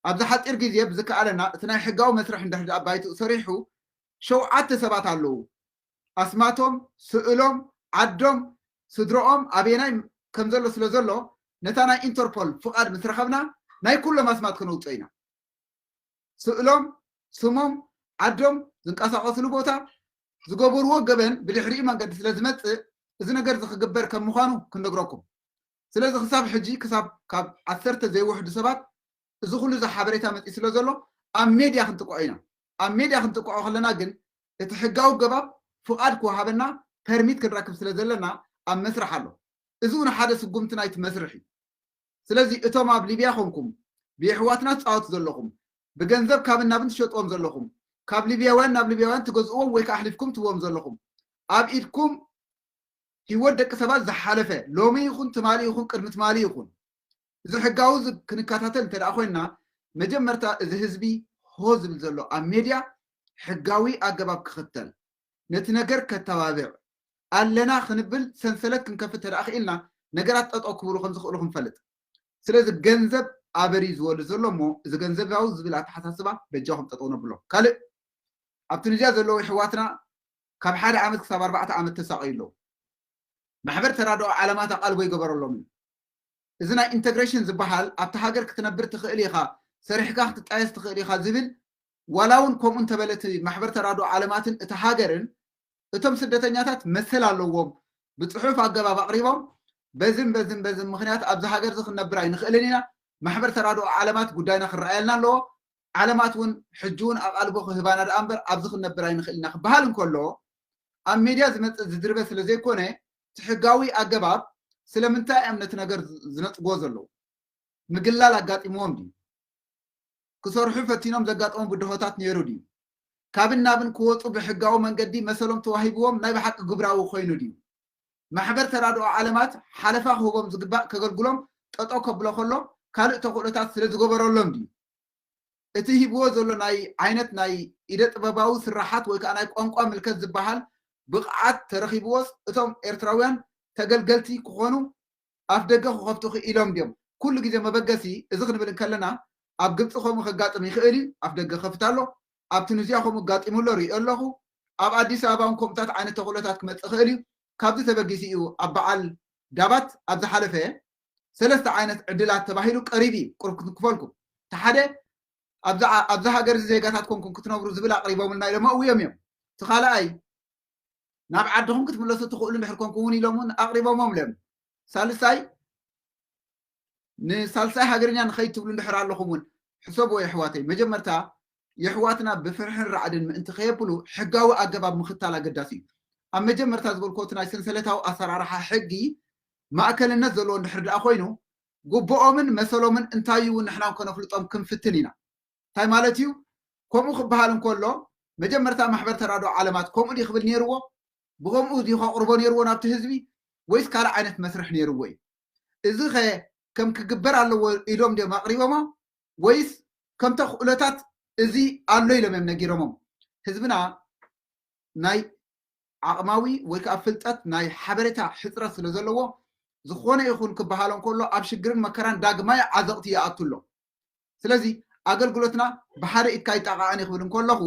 ኣብዚ ሓፂር ግዜ ብዝከኣለና እቲ ናይ ሕጋዊ መስርሕ እንድሕር ደኣ ባይትኡ ሰሪሑ ሸውዓተ ሰባት ኣለዉ ኣስማቶም፣ ስእሎም፣ ዓዶም፣ ስድረኦም ኣበየናይ ከም ዘሎ ስለ ዘሎ ነታ ናይ ኢንተርፖል ፍቓድ ምስ ረኸብና ናይ ኩሎም ኣስማት ክነውፅኦ ኢና። ስእሎም፣ ስሞም፣ ዓዶም፣ ዝንቀሳቐስሉ ቦታ፣ ዝገበርዎ ገበን ብድሕሪኡ መንገዲ ስለ ዝመፅእ እዚ ነገር እዚ ክግበር ከም ምዃኑ ክንነግረኩም። ስለዚ ክሳብ ሕጂ ክሳብ ካብ ዓሰርተ ዘይውሕዱ ሰባት እዚ ኩሉ እዚ ሓበሬታ መፂኡ ስለ ዘሎ ኣብ ሜድያ ክንጥቅዖ ኢና። ኣብ ሜድያ ክንጥቅዖ ከለና ግን እቲ ሕጋዊ ኣገባብ ፍቓድ ክወሃበና ፐርሚት ክንረክብ ስለ ዘለና ኣብ መስርሕ ኣሎ። እዚ እውን ሓደ ስጉምቲ ናይቲ መስርሕ እዩ። ስለዚ እቶም ኣብ ሊብያ ኮንኩም ብየሕዋትና ትፃወቱ ዘለኹም፣ ብገንዘብ ካብን ናብን ትሸጥዎም ዘለኹም፣ ካብ ሊብያውያን ናብ ሊብያውያን ትገዝእዎም ወይ ከዓ ኣሕሊፍኩም ትህብዎም ዘለኹም፣ ኣብ ኢድኩም ህይወት ደቂ ሰባት ዝሓለፈ ሎሚ ይኹን ትማሊ ይኹን ቅድሚ ትማሊ ይኹን እዚ ሕጋዊ እዚ ክንከታተል እንተ ደኣ ኮይንና መጀመርታ እዚ ህዝቢ ሆ ዝብል ዘሎ ኣብ ሜድያ ሕጋዊ ኣገባብ ክኽተል ነቲ ነገር ከተባብዕ ኣለና ክንብል ሰንሰለት ክንከፍት እንተ ደኣ ክኢልና ነገራት ጠጠው ክብሉ ከም ዝኽእሉ ክንፈልጥ። ስለዚ ገንዘብ ኣበርዩ ዝወሉ ዘሎ እሞ እዚ ገንዘባዊ ዝብል ኣተሓሳስባ በጃኹም ጠጠው ነብሎ። ካልእ ኣብ ቱኒዝያ ዘለዉ ኣሕዋትና ካብ ሓደ ዓመት ክሳብ ኣርባዕተ ዓመት ተሳቐዩ ኣለዉ። ማሕበር ተራድኦ ዓለማት ኣቓልቦ ይገበረሎም እዩ። እዚ ናይ ኢንተግሬሽን ዝበሃል ኣብቲ ሃገር ክትነብር ትኽእል ኢኻ፣ ሰሪሕካ ክትጣየስ ትኽእል ኢኻ ዝብል ዋላ እውን ከምኡ እንተበለ እቲ ማሕበር ተራድኦ ዓለማትን እቲ ሃገርን እቶም ስደተኛታት መሰል ኣለዎም ብፅሑፍ ኣገባብ ኣቕሪቦም በዝን በዝን በዝን ምኽንያት ኣብዚ ሃገር እዚ ክንነብር ኣይንኽእልን ኢና። ማሕበር ተራድኦ ዓለማት ጉዳይና ክረኣየልና ኣለዎ። ዓለማት እውን ሕጂ እውን ኣቓልቦ ክህባና ደኣ እምበር ኣብዚ ክንነብር ኣይንኽእል ኢና ክበሃል እንከሎ ኣብ ሜድያ ዝመፅእ ዝድርበ ስለ ዘይኮነ እቲ ሕጋዊ ኣገባብ ስለምንታይ እዮም ነቲ ነገር ዝነፅግዎ ዘለዉ? ምግላል ኣጋጢምዎም ድዩ? ክሰርሑ ፈቲኖም ዘጋጠሞም ብድሆታት ነይሩ ድዩ? ካብን ናብን ክወፁ ብሕጋዊ መንገዲ መሰሎም ተዋሂብዎም ናይ ብሓቂ ግብራዊ ኮይኑ ድዩ? ማሕበር ተራድኦ ዓለማት ሓለፋ ክህቦም ዝግባእ ከገልግሎም ጠጠው ከብሎ ከሎ ካልእ ተኽእሎታት ስለ ዝገበረሎም ድዩ? እቲ ሂብዎ ዘሎ ናይ ዓይነት ናይ ኢደ ጥበባዊ ስራሓት ወይ ከዓ ናይ ቋንቋ ምልከት ዝበሃል ብቕዓት ተረኺብዎስ እቶም ኤርትራውያን ተገልገልቲ ክኾኑ ኣፍ ደገ ክኸፍቱ ክኢሎም ድዮም? ኩሉ ግዜ መበገሲ እዚ ክንብል እንከለና ኣብ ግብፂ ከምኡ ከጋጥም ይኽእል እዩ፣ ኣፍ ደገ ከፍት ኣሎ። ኣብ ቱኒዝያ ከምኡ ኣጋጢሙ ኣሎ ርእዮ ኣለኹ። ኣብ ኣዲስ ኣበባ እውን ከምኡታት ዓይነት ተኽእሎታት ክመፅእ ይኽእል እዩ። ካብዚ ተበጊሱ እዩ ኣብ በዓል ዳባት ኣብ ዝሓለፈ ሰለስተ ዓይነት ዕድላት ተባሂሉ ቀሪቡ እዩ። ቁሩብ ክንክፈልኩም። እቲ ሓደ ኣብዛ ኣብዛ ሃገር እዚ ዜጋታት ኮንኩም ክትነብሩ ዝብል ኣቕሪቦምልና ኢሎም ኣእውዮም እዮም። እቲ ካልኣይ ናብ ዓድኹም ክትምለሱ ትኽእሉ እንድሕር ኮንኩም እውን ኢሎም እውን ኣቕሪቦሞም እዮም። ሳልሳይ ንሳልሳይ ሃገርኛ ንኸይድ ትብሉ እንድሕር ኣለኹም እውን ሕሰብዎ የሕዋተይ። መጀመርታ የሕዋትና ብፍርሕን ራዕድን ምእንቲ ከየብሉ ሕጋዊ ኣገባብ ምኽታል ኣገዳሲ እዩ። ኣብ መጀመርታ ዝበልክዎ እቲ ናይ ሰንሰለታዊ ኣሰራርሓ ሕጊ ማእከልነት ዘለዎ እንድሕር ደኣ ኮይኑ ግቡኦምን መሰሎምን እንታይ እዩ ንሕናን ከነፍልጦም ክንፍትን ኢና። እንታይ ማለት እዩ? ከምኡ ክበሃል እንከሎ መጀመርታ ማሕበር ተራድኦ ዓለማት ከምኡ ድዩ ክብል ነይርዎ? ብኸምኡ ድዩ ከቕርቦ ነይርዎ ናብቲ ህዝቢ? ወይስ ካልእ ዓይነት መስርሕ ነይርዎ እዩ? እዚ ኸ ከም ክግበር ኣለዎ ኢሎም ድዮም ኣቕሪቦሞ? ወይስ ከም ተኽእሎታት እዚ ኣሎ ኢሎም እዮም ነጊሮሞም? ህዝብና ናይ ዓቕማዊ ወይ ከዓ ፍልጠት ናይ ሓበሬታ ሕፅረት ስለ ዘለዎ ዝኾነ ይኹን ክበሃሎ እንከሎ ኣብ ሽግርን መከራን ዳግማይ ዓዘቕቲ ይኣቱ ኣሎ። ስለዚ ኣገልግሎትና ብሓደ ኢድካ ይጣቓዓን እዩ ክብል እንከለኹ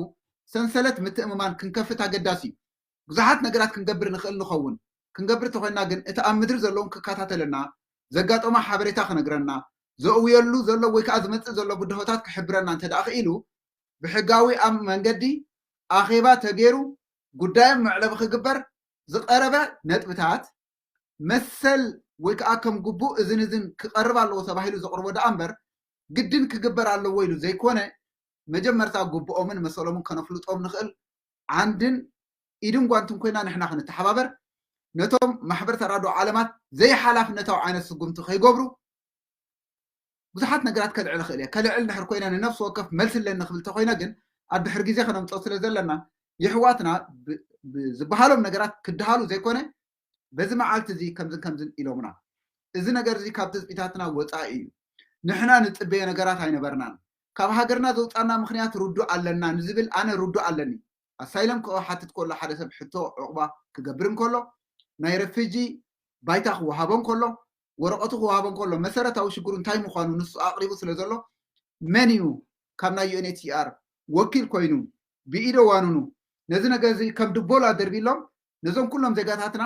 ሰንሰለት ምትእምማን ክንከፍት ኣገዳሲ እዩ። ብዙሓት ነገራት ክንገብር ንኽእል ንኸውን። ክንገብር እንተኾይንና ግን እቲ ኣብ ምድሪ ዘለውን ክከታተለና፣ ዘጋጠሞ ሓበሬታ ክነግረና፣ ዘእውየሉ ዘሎ ወይ ከዓ ዝመፅእ ዘሎ ብድሆታት ክሕብረና እንተ ደኣ ክኢሉ ብሕጋዊ ኣብ መንገዲ ኣኼባ ተገይሩ ጉዳዮም መዕለቢ ክግበር ዝቐረበ ነጥብታት መሰል ወይ ከዓ ከም ግቡእ እዝን እዝን ክቐርብ ኣለዎ ተባሂሉ ዘቕርቦ ደኣ እምበር ግድን ክግበር ኣለዎ ኢሉ ዘይኮነ መጀመርታ ግቡኦምን መሰሎምን ከነፍልጦም ንኽእል ዓንድን ኢድን ጓንትን ኮይና ንሕና ክንተሓባበር ነቶም ማሕበር ተራድኦ ዓለማት ዘይሓላፍነታዊ ዓይነት ስጉምቲ ከይገብሩ ብዙሓት ነገራት ከልዕል እኽእል እየ። ከልዕል እንድሕር ኮይነ ንነፍሲ ወከፍ መልሲ ኣለኒ ክብል እንተኮይነ ግን ኣብ ድሕር ግዜ ከነምፅኦ ስለ ዘለና የሕዋትና ብ- ብ- ዝበሃሎም ነገራት ክደሃሉ ዘይኮነ በዚ መዓልቲ እዚ ከምዝን ከምዝን ኢሎምና። እዚ ነገር እዚ ካብ ትፅቢታትና ወፃኢ እዩ። ንሕና ንፅበዮ ነገራት ኣይነበርናን። ካብ ሃገርና ዘውፃና ምክንያት ርዱእ ኣለና ንዝብል ኣነ ርዱእ ኣለኒ። ኣሳይለም ክሓትት ከሎ ሓደ ሰብ ሕቶ ዕቑባ ክገብር እንከሎ ናይ ረፊጂ ባይታ ክወሃቦ እንከሎ ወረቐቱ ክወሃቦ እንከሎ መሰረታዊ ሽግሩ እንታይ ምዃኑ ንሱ ኣቕሪቡ ስለ ዘሎ መን እዩ ካብ ናይ ዩኤንኤችሲኣር ወኪል ኮይኑ ብኢደ ዋኑኑ ነዚ ነገር እዚ ከም ድቦላ ደርቢሎም ነዞም ኩሎም ዜጋታትና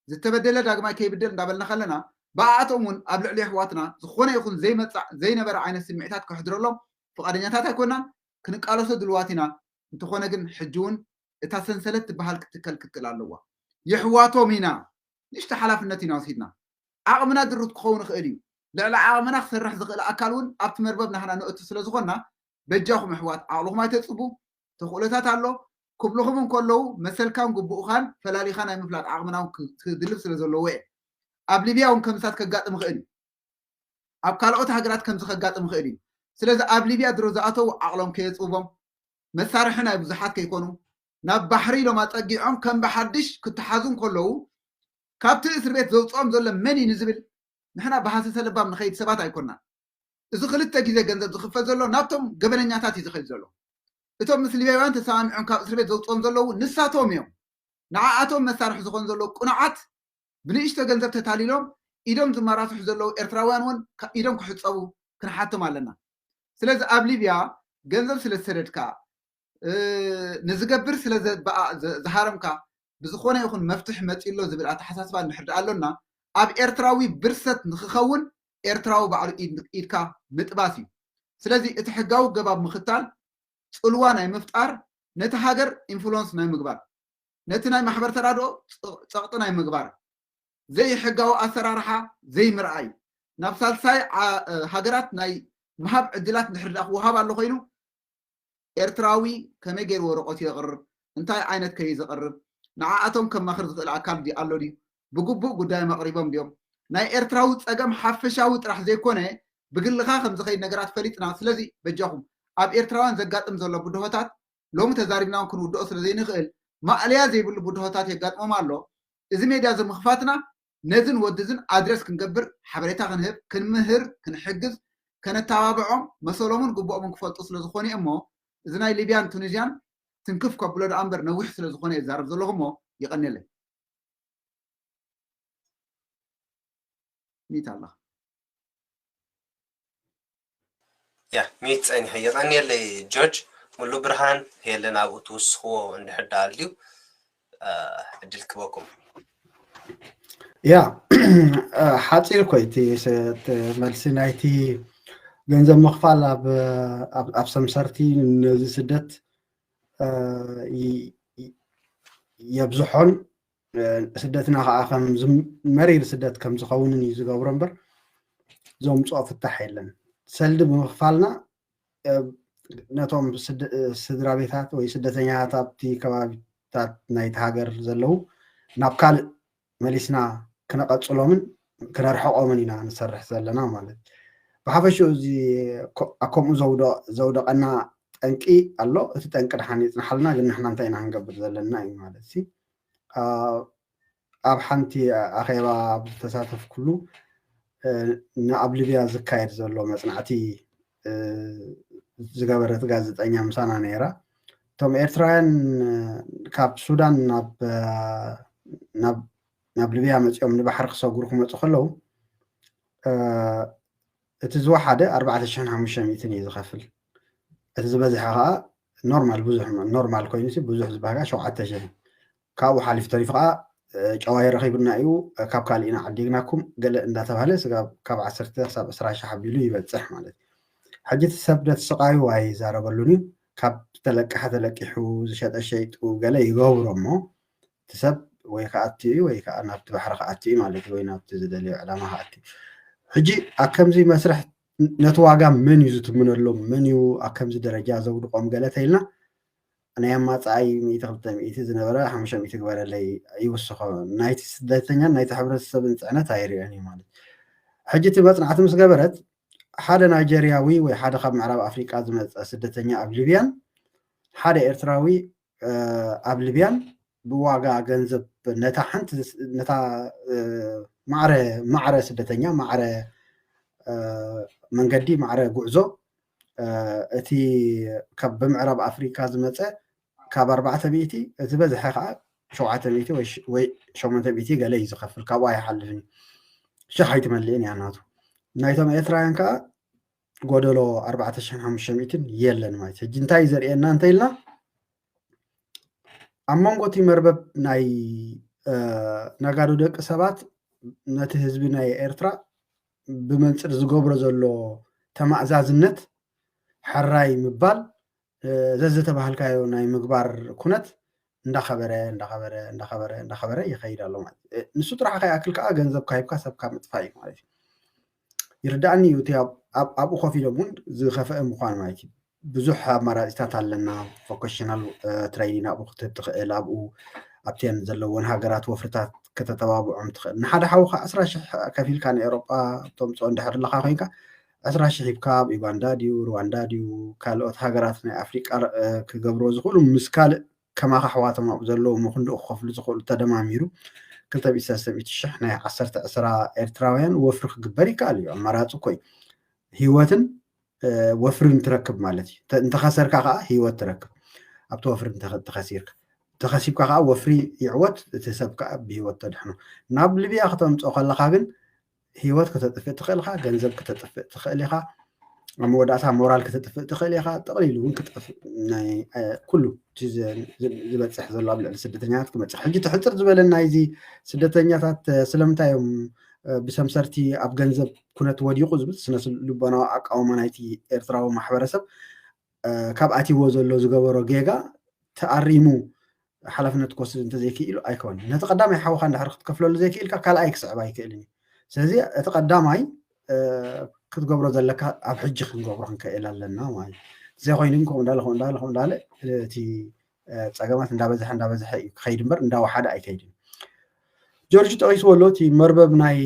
ዝተበደለ ዳግማይ ከይብደል እንዳበልና ከለና ብኣኣቶም እውን ኣብ ልዕሊ ኣሕዋትና ዝኾነ ይኹን ዘይመፃእ ዘይነበረ ዓይነት ስምዒታት ከሕድረሎም ፍቓደኛታት ኣይኮናን። ክንቃለሶ ድልዋት ኢና። እንተኾነ ግን ሕጂ እውን እታ ሰንሰለት ትበሃል ክትከል ክትክእል ኣለዋ። የሕዋቶም ኢና ንእሽቶ ሓላፍነት ኢና ወሲድና። ዓቕምና ድሩት ክኸውን ይኽእል እዩ። ልዕሊ ዓቕምና ክሰርሕ ዝኽእል ኣካል እውን ኣብቲ መርበብ ናህና ንእቱ ስለ ዝኾንና በጃኹም ኣሕዋት ዓቕልኹም ኣይተፅቡ። ተኽእሎታት ኣሎ። ክብልኹም እንከለዉ መሰልካን ግቡእኻን ፈላሊኻ ናይ ምፍላጥ ዓቕምና እውን ክድልብ ስለ ዘለዎ እየ። ኣብ ሊብያ እውን ከምሳት ከጋጥም ይኽእል እዩ። ኣብ ካልኦት ሃገራት ከምዚ ከጋጥም ይኽእል እዩ። ስለዚ ኣብ ሊብያ ድሮ ዝኣተዉ ዓቕሎም ከየፅብቦም መሳርሒ ናይ ብዙሓት ከይኮኑ ናብ ባሕሪ ኢሎም ኣፀጊዖም ከም ብሓድሽ ክተሓዙ እንከለዉ ካብቲ እስር ቤት ዘውፅኦም ዘሎ መን እዩ ንዝብል ንሕና ብሃሰሰ ለባም ንኸይድ ሰባት ኣይኮናን። እዚ ክልተ ግዜ ገንዘብ ዝኽፈል ዘሎ ናብቶም ገበነኛታት እዩ ዝኸይድ ዘሎ። እቶም ምስ ሊብያውያን ተሰማሚዖም ካብ እስር ቤት ዘውፅኦም ዘለዉ ንሳቶም እዮም። ንዓኣቶም መሳርሒ ዝኾን ዘለዉ ቅኑዓት ብንእሽቶ ገንዘብ ተታሊሎም ኢዶም ዝመራስሑ ዘለዉ ኤርትራውያን እውን ኢዶም ክሕፀቡ ክንሓቶም ኣለና። ስለዚ ኣብ ሊብያ ገንዘብ ስለ ዝሰደድካ ንዝገብር ስለ ዝሃረምካ ብዝኾነ ይኹን መፍትሒ መፂሎ ዝብል ኣተሓሳስባ እንድሕር ደኣ ኣሎና ኣብ ኤርትራዊ ብርሰት ንክኸውን ኤርትራዊ ባዕሉ ኢድካ ምጥባስ እዩ። ስለዚ እቲ ሕጋዊ ገባብ ምኽታል ፅልዋ ናይ ምፍጣር ነቲ ሃገር ኢንፍሉወንስ ናይ ምግባር ነቲ ናይ ማሕበር ተራድኦ ፀቕጢ ናይ ምግባር ዘይሕጋዊ ኣሰራርሓ ዘይምርኣይ ናብ ሳልሳይ ሃገራት ናይ ምሃብ ዕድላት እንድሕር ደኣ ክወሃብ ኣሎ ኮይኑ ኤርትራዊ ከመይ ገይሩ ወረቐቱ የቕርብ እንታይ ዓይነት ከዩ ዘቕርብ ንዓኣቶም ከማኽር ዝኽእል ኣካል ኣሎ ድዩ ብግቡእ ጉዳዮም ኣቕሪቦም ድዮም ናይ ኤርትራዊ ፀገም ሓፈሻዊ ጥራሕ ዘይኮነ ብግልኻ ከም ዝኸይድ ነገራት ፈሊጥና ስለዚ በጃኹም ኣብ ኤርትራውያን ዘጋጥም ዘሎ ብድሆታት ሎሚ ተዛሪብና እውን ክንውድኦ ስለ ዘይንኽእል ማእለያ ዘይብሉ ብድሆታት የጋጥሞም ኣሎ። እዚ ሜድያ እዚ ምኽፋትና ነዝን ወድዝን ኣድረስ ክንገብር ሓበሬታ ክንህብ ክንምህር ክንሕግዝ ከነተባብዖም መሰሎምን ግቡኦምን ክፈልጡ ስለ ዝኾነ እሞ እዚ ናይ ሊብያን ቱኒዝያን ትንክፍ ከብሎ ደኣ እምበር ነዊሕ ስለ ዝኾነ የዛረብ ዘለኹ እሞ የቐንየለይ። ሚት ኣለኻ። ያ ሚት ጸኒሐ የቐንየለይ ጆርጅ። ሙሉ ብርሃን ሄለን ኣብኡ ትውስኽዎ እንድሕር ደኣ ኣልዩ ዕድል ክበኩም። ያ ሓፂር እኮ እቲ መልሲ ናይቲ ገንዘብ ምኽፋል ኣብ ሰምሰርቲ ነዚ ስደት የብዝሖን ስደትና ከዓ ከም መሪር ስደት ከም ዝኸውንን እዩ ዝገብሮ እምበር ዘምፅኦ ፍታሕ የለን። ሰልዲ ብምኽፋልና ነቶም ስድራ ቤታት ወይ ስደተኛታት ኣብቲ ከባቢታት ናይቲ ሃገር ዘለዉ ናብ ካልእ መሊስና ክነቐፅሎምን ክነርሕቆምን ኢና ንሰርሕ ዘለና ማለት። ብሓፈሽኡ እዚ ከምኡ ዘውደቐና ጠንቂ ኣሎ። እቲ ጠንቂ ድሓን ይፅናሓልና፣ ግን ንሕና እንታይ ኢና ክንገብር ዘለና እዩ ማለት ሲ ኣብ ሓንቲ ኣኼባ ዝተሳተፍኩሉ ንኣብ ሊብያ ዝካየድ ዘሎ መፅናዕቲ ዝገበረት ጋዜጠኛ ምሳና ነይራ። እቶም ኤርትራውያን ካብ ሱዳን ናብ ሊብያ መፂኦም ንባሕሪ ክሰግሩ ክመፁ ከለዉ እቲ ዝወሓደ ኣርባዕተ ሽሕን ሓሙሽተ ሚእትን እዩ ዝኸፍል። እቲ ዝበዝሐ ከዓ ኖርማል ብዙሕ ኖርማል ኮይኑ ብዙሕ ዝበሃጋ ሸውዓተ ሽሕ ካብኡ ሓሊፍ ተሪፉ ከዓ ጨዋሂ ረኺብና እዩ፣ ካብ ካልእ ኢና ዓዲግናኩም ገለ እንዳተባሃለ ስጋብ ካብ ዓሰርተ ክሳብ ዕስራ ሺሕ ኣቢሉ ይበፅሕ ማለት እዩ። ሕጂ እቲ ሰብ ነቲ ስቃዩ ኣይዛረበሉን እዩ። ካብ ተለቀሐ ተለቂሑ፣ ዝሸጠ ሸይጡ ገለ ይገብሮ እሞ እቲ ሰብ ወይ ክኣቲ እዩ ወይ ከዓ ናብቲ ባሕሪ ክኣቲ እዩ ማለት እዩ፣ ወይ ናብቲ ዝደለዮ ዕላማ ክኣቲ እዩ። ሕጂ ኣብ ከምዚ መስርሕ ነቲ ዋጋ መን እዩ ዝትምነሎም፣ መን እዩ ኣብ ከምዚ ደረጃ ዘውድቆም ገለ ተኢልና ናይ ኣማፃኣይ ሚእቲ ክልተ ሚእቲ ዝነበረ ሓሙሽተ ሚእቲ ግበረለይ ይውስኾ። ናይቲ ስደተኛን ናይቲ ሕብረተሰብን ፅዕነት ኣይርእዮን እዩ ማለት። ሕጂ እቲ መፅናዕቲ ምስ ገበረት ሓደ ናይጀርያዊ ወይ ሓደ ካብ ምዕራብ ኣፍሪቃ ዝመፀ ስደተኛ ኣብ ሊብያን ሓደ ኤርትራዊ ኣብ ሊብያን ብዋጋ ገንዘብ ነታ ሓንቲ ነታ ማዕረ ማዕረ ስደተኛ ማዕረ መንገዲ ማዕረ ጉዕዞ እቲ ካብ ብምዕራብ ኣፍሪካ ዝመፀ ካብ ኣርባዕተ ሚእቲ እቲ በዝሐ ከዓ ሸውዓተ ሚእቲ ወይ ሸሞንተ ሚእቲ ገለ እዩ ዝኸፍል፣ ካብኡ ኣይሓልፍን እዩ። ሽሕ ኣይትመልእን እያ ናቱ። ናይቶም ኤርትራውያን ከዓ ጎደሎ ኣርባዕተ ሽሕን ሓሙሽተ ሚእትን የለን ማለት እዩ። ሕጂ እንታይ ዘርእየና እንተኢልና ኣብ መንጎ እቲ መርበብ ናይ ነጋዶ ደቂ ሰባት ነቲ ህዝቢ ናይ ኤርትራ ብመንፅር ዝገብሮ ዘሎ ተማእዛዝነት ሕራይ ምባል ዘዝተባሃልካዮ ናይ ምግባር ኩነት እንዳኸበረ እንዳኸበረ እንዳኸበረ እንዳኸበረ ይኸይድ ኣሎ ማለት እዩ። ንሱ ጥራሕ ከይኣክል ከዓ ገንዘብ ካሂብካ ሰብካ ምጥፋእ እዩ ማለት እዩ። ይርዳእኒ እዩ እቲ ኣብኡ ኮፍ ኢሎም እውን ዝኸፍአ ምዃን ማለት እዩ። ብዙሕ ኣማራፂታት ኣለና። ቮኬሽናል ትሬኒንግ ኣብኡ ክትህብ ትኽእል፣ ኣብኡ ኣብተን ዘለዎን ሃገራት ወፍርታት ከተተባብዖም ትኽእል። ንሓደ ሓውኻ ዕስራ ሽሕ ከፊልካ ንኤሮጳ ተምፅኦ እንድሕር ኣለካ ኮይንካ ዕስራ ሽሕ ሂብካ ኣብ ዩጋንዳ ድዩ ሩዋንዳ ድዩ ካልኦት ሃገራት ናይ ኣፍሪቃ ክገብርዎ ዝኽእሉ ምስ ካልእ ከማኻ ኣሕዋቶም ኣብኡ ዘለዉ ምኽንድኡ ክኸፍሉ ዝኽእሉ ተደማሚሩ ክልተ ሚእቲ ሰለስተ ሚእቲ ሽሕ ናይ ዓሰርተ ዕስራ ኤርትራውያን ወፍሪ ክግበር ይከኣል እዩ። ኣማራፂ እኮ እዩ። ህይወትን ወፍርን ትረክብ ማለት እዩ። እንተኸሰርካ ከዓ ህይወት ትረክብ። ኣብቲ ወፍሪ ተኸሲርካ ተኸሲብካ ከዓ ወፍሪ ይዕወት፣ እቲ ሰብ ከዓ ብህይወት ተድሕኖ። ናብ ሊብያ ክተምፅኦ ከለካ ግን ህይወት ከተጥፍእ ትኽእል ኢኻ፣ ገንዘብ ከተጥፍእ ትኽእል ኢኻ፣ ኣብ መወዳእታ ሞራል ከተጥፍእ ትኽእል ኢኻ። ጠቕሊሉ እውን ክጠፍእ ናይ ኩሉ ዝበፅሕ ዘሎ ኣብ ልዕሊ ስደተኛታት ክመፅእ። ሕጂ ትሕፅር ዝበለ ናይዚ ስደተኛታት ስለምንታይ እዮም ብሰምሰርቲ ኣብ ገንዘብ ኩነት ወዲቑ ዝብል ስነ ልቦናዊ ኣቃውማ ናይቲ ኤርትራዊ ማሕበረሰብ ካብ ኣትይዎ ዘሎ ዝገበሮ ጌጋ ተኣሪሙ ሓላፍነት ክወስድ እንተዘይክኢሉ ኣይኮን። ነቲ ቀዳማይ ሓውኻ እንድሕር ክትከፍለሉ ዘይክኢልካ ካልኣይ ክስዕብ ኣይክእልን እዩ። ስለዚ እቲ ቀዳማይ ክትገብሮ ዘለካ ኣብ ሕጂ ክንገብሮ ክንክእል ኣለና ማለት እዩ። ዘይኮይኑ ግን ከምኡ እንዳለ ከምኡ እንዳለ ከምኡ እንዳለ እቲ ፀገማት እንዳበዝሐ እንዳበዝሐ እዩ ክኸይድ እምበር እንዳወሓደ ኣይከይድን። ጆርጅ ጠቂስዎ ኣሎ፣ እቲ መርበብ ናይ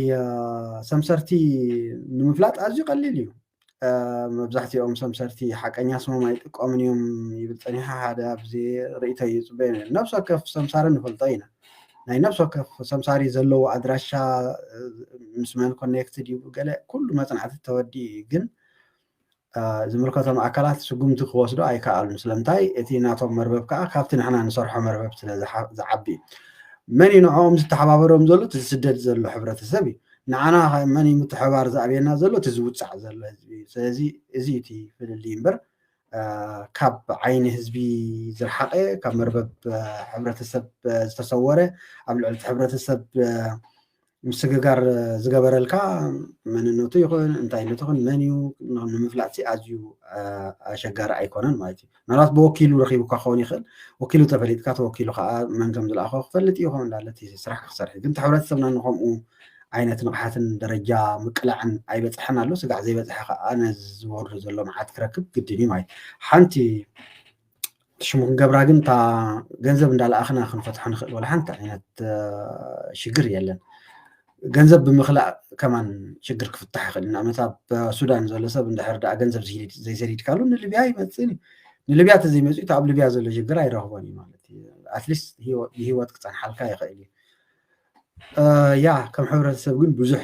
ሰምሰርቲ ንምፍላጥ ኣዝዩ ቀሊል እዩ። መብዛሕትኦም ሰምሰርቲ ሓቀኛ ስሞም ኣይጥቀሙን እዮም ይብል ፀኒሑ ሓደ ኣብዚ ርእይቶ እዩ ፅበዮ ነይሩ። ነብሲ ወከፍ ሰምሳሪ ንፈልጦ ኢና። ናይ ነብሲ ወከፍ ሰምሳሪ ዘለዎ ኣድራሻ ምስ መን ኮኔክትድ እዩ ገለ ኩሉ መፅናዕቲ ተወዲኡ እዩ። ግን ዝምልከቶም ኣካላት ስጉምቲ ክወስዱ ኣይከኣሉን። ስለምንታይ እቲ ናቶም መርበብ ከዓ ካብቲ ንሕና ንሰርሖ መርበብ ስለ ዝዓቢ እዩ። መን እዩ ንዕኦም ዝተሓባበሮም ዘሎ? እቲ ዝስደድ ዘሎ ሕብረተሰብ እዩ። ንዓና መን እዩ ምትሕባር ዝኣብየና ዘሎ? እቲ ዝውፃዕ ዘሎ ህዝቢ እዩ። ስለዚ እዚ እቲ ፍልልይ እምበር ካብ ዓይኒ ህዝቢ ዝረሓቐ ካብ መርበብ ሕብረተሰብ ዝተሰወረ ኣብ ልዕሊ እቲ ሕብረተሰብ ምስግጋር ዝገበረልካ መንነቱ ይኹን እንታይነቱ ይኹን መን እዩ ንምፍላጥ ኣዝዩ ኣሸጋሪ ኣይኮነን ማለት እዩ። ምናልባት ብወኪሉ ረኪቡካ ክኸውን ይኽእል። ወኪሉ ተፈሊጥካ ተወኪሉ ከዓ መን ከም ዝለኣኾ ክፈልጥ እዩ። ከምኡ እንዳለ እቲ ስራሕ ክሰርሕ ግን እቲ ሕብረተሰብና ንከምኡ ዓይነት ንቕሓትን ደረጃ ምቅላዕን ኣይበፅሐን ኣሎ። ስጋዕ ዘይበፅሐ ከዓ ነዚ ዝወርዶ ዘሎ መዓት ክረክብ ግድን እዩ ማለት እዩ። ሓንቲ ሽሙ ክንገብራ ግን እታ ገንዘብ እንዳለኣኽና ክንፈትሖ ንኽእል ወላ ሓንቲ ዓይነት ሽግር የለን። ገንዘብ ብምኽላእ ከማን ሽግር ክፍታሕ ይኽእል። ንኣብነት ኣብ ሱዳን ዘሎ ሰብ እንድሕር ደኣ ገንዘብ ዘይሰዲድካሉ ንልብያ ይመፅእን እዩ። ንልብያ ተዘይመፅኡ ኣብ ልብያ ዘሎ ሽግር ኣይረኽቦን እዩ ማለት እዩ። ኣትሊስት ብሂወት ክፀንሓልካ ይኽእል እዩ። ያ ከም ሕብረተሰብ ግን ብዙሕ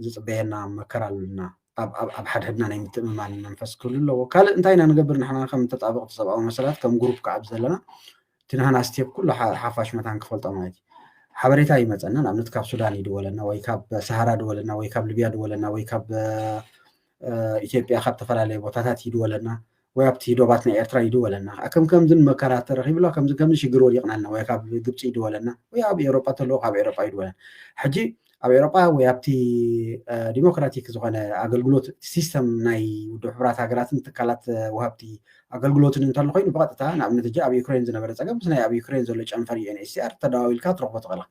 ዝፅበየና መከራ ኣሉና። ኣብ ሓድሕድና ናይ ምትእምማን መንፈስ ክህሉ ኣለዎ። ካልእ እንታይ ኢና ንገብር ንሕና ከም ተጣበቕቲ ሰብኣዊ መሰላት ከም ግሩፕ ከዓ ዘለና እቲ ናህና ስቴፕ ኩሉ ሓፋሽ መታን ክፈልጦ ማለት እዩ። ሓበሬታ ይመፀና ንኣብነት ካብ ሱዳን ይድወለና ወይ ካብ ሰሃራ ድወለና ወይ ካብ ሊብያ ድወለና ወይ ካብ ኢትዮጵያ ካብ ተፈላለየ ቦታታት ይድወለና ወይ ኣብቲ ዶባት ናይ ኤርትራ ይድወለና። ከም ከምዝን መከራ ተረኺብሎ ከምዚ ከምዚ ሽግር ወዲቕናልና ወይ ካብ ግብፂ ይድወለና ወይ ኣብ ኤውሮጳ ተለዎ ካብ ኤውሮጳ ይድወለና። ሕጂ ኣብ ኤውሮጳ ወይ ኣብቲ ዲሞክራቲክ ዝኾነ ኣገልግሎት ሲስተም ናይ ውድብ ሕቡራት ሃገራትን ትካላት ወሃብቲ ኣገልግሎትን እንተሎ ኮይኑ ብቐጥታ ንኣብነት ሕጂ ኣብ ዩክሬን ዝነበረ ፀገም ምስ ናይ ኣብ ዩክሬን ዘሎ ጨንፈር ዩኤንኤችሲኣር ተደዋዊልካ ትረኽቦ ትኽእል።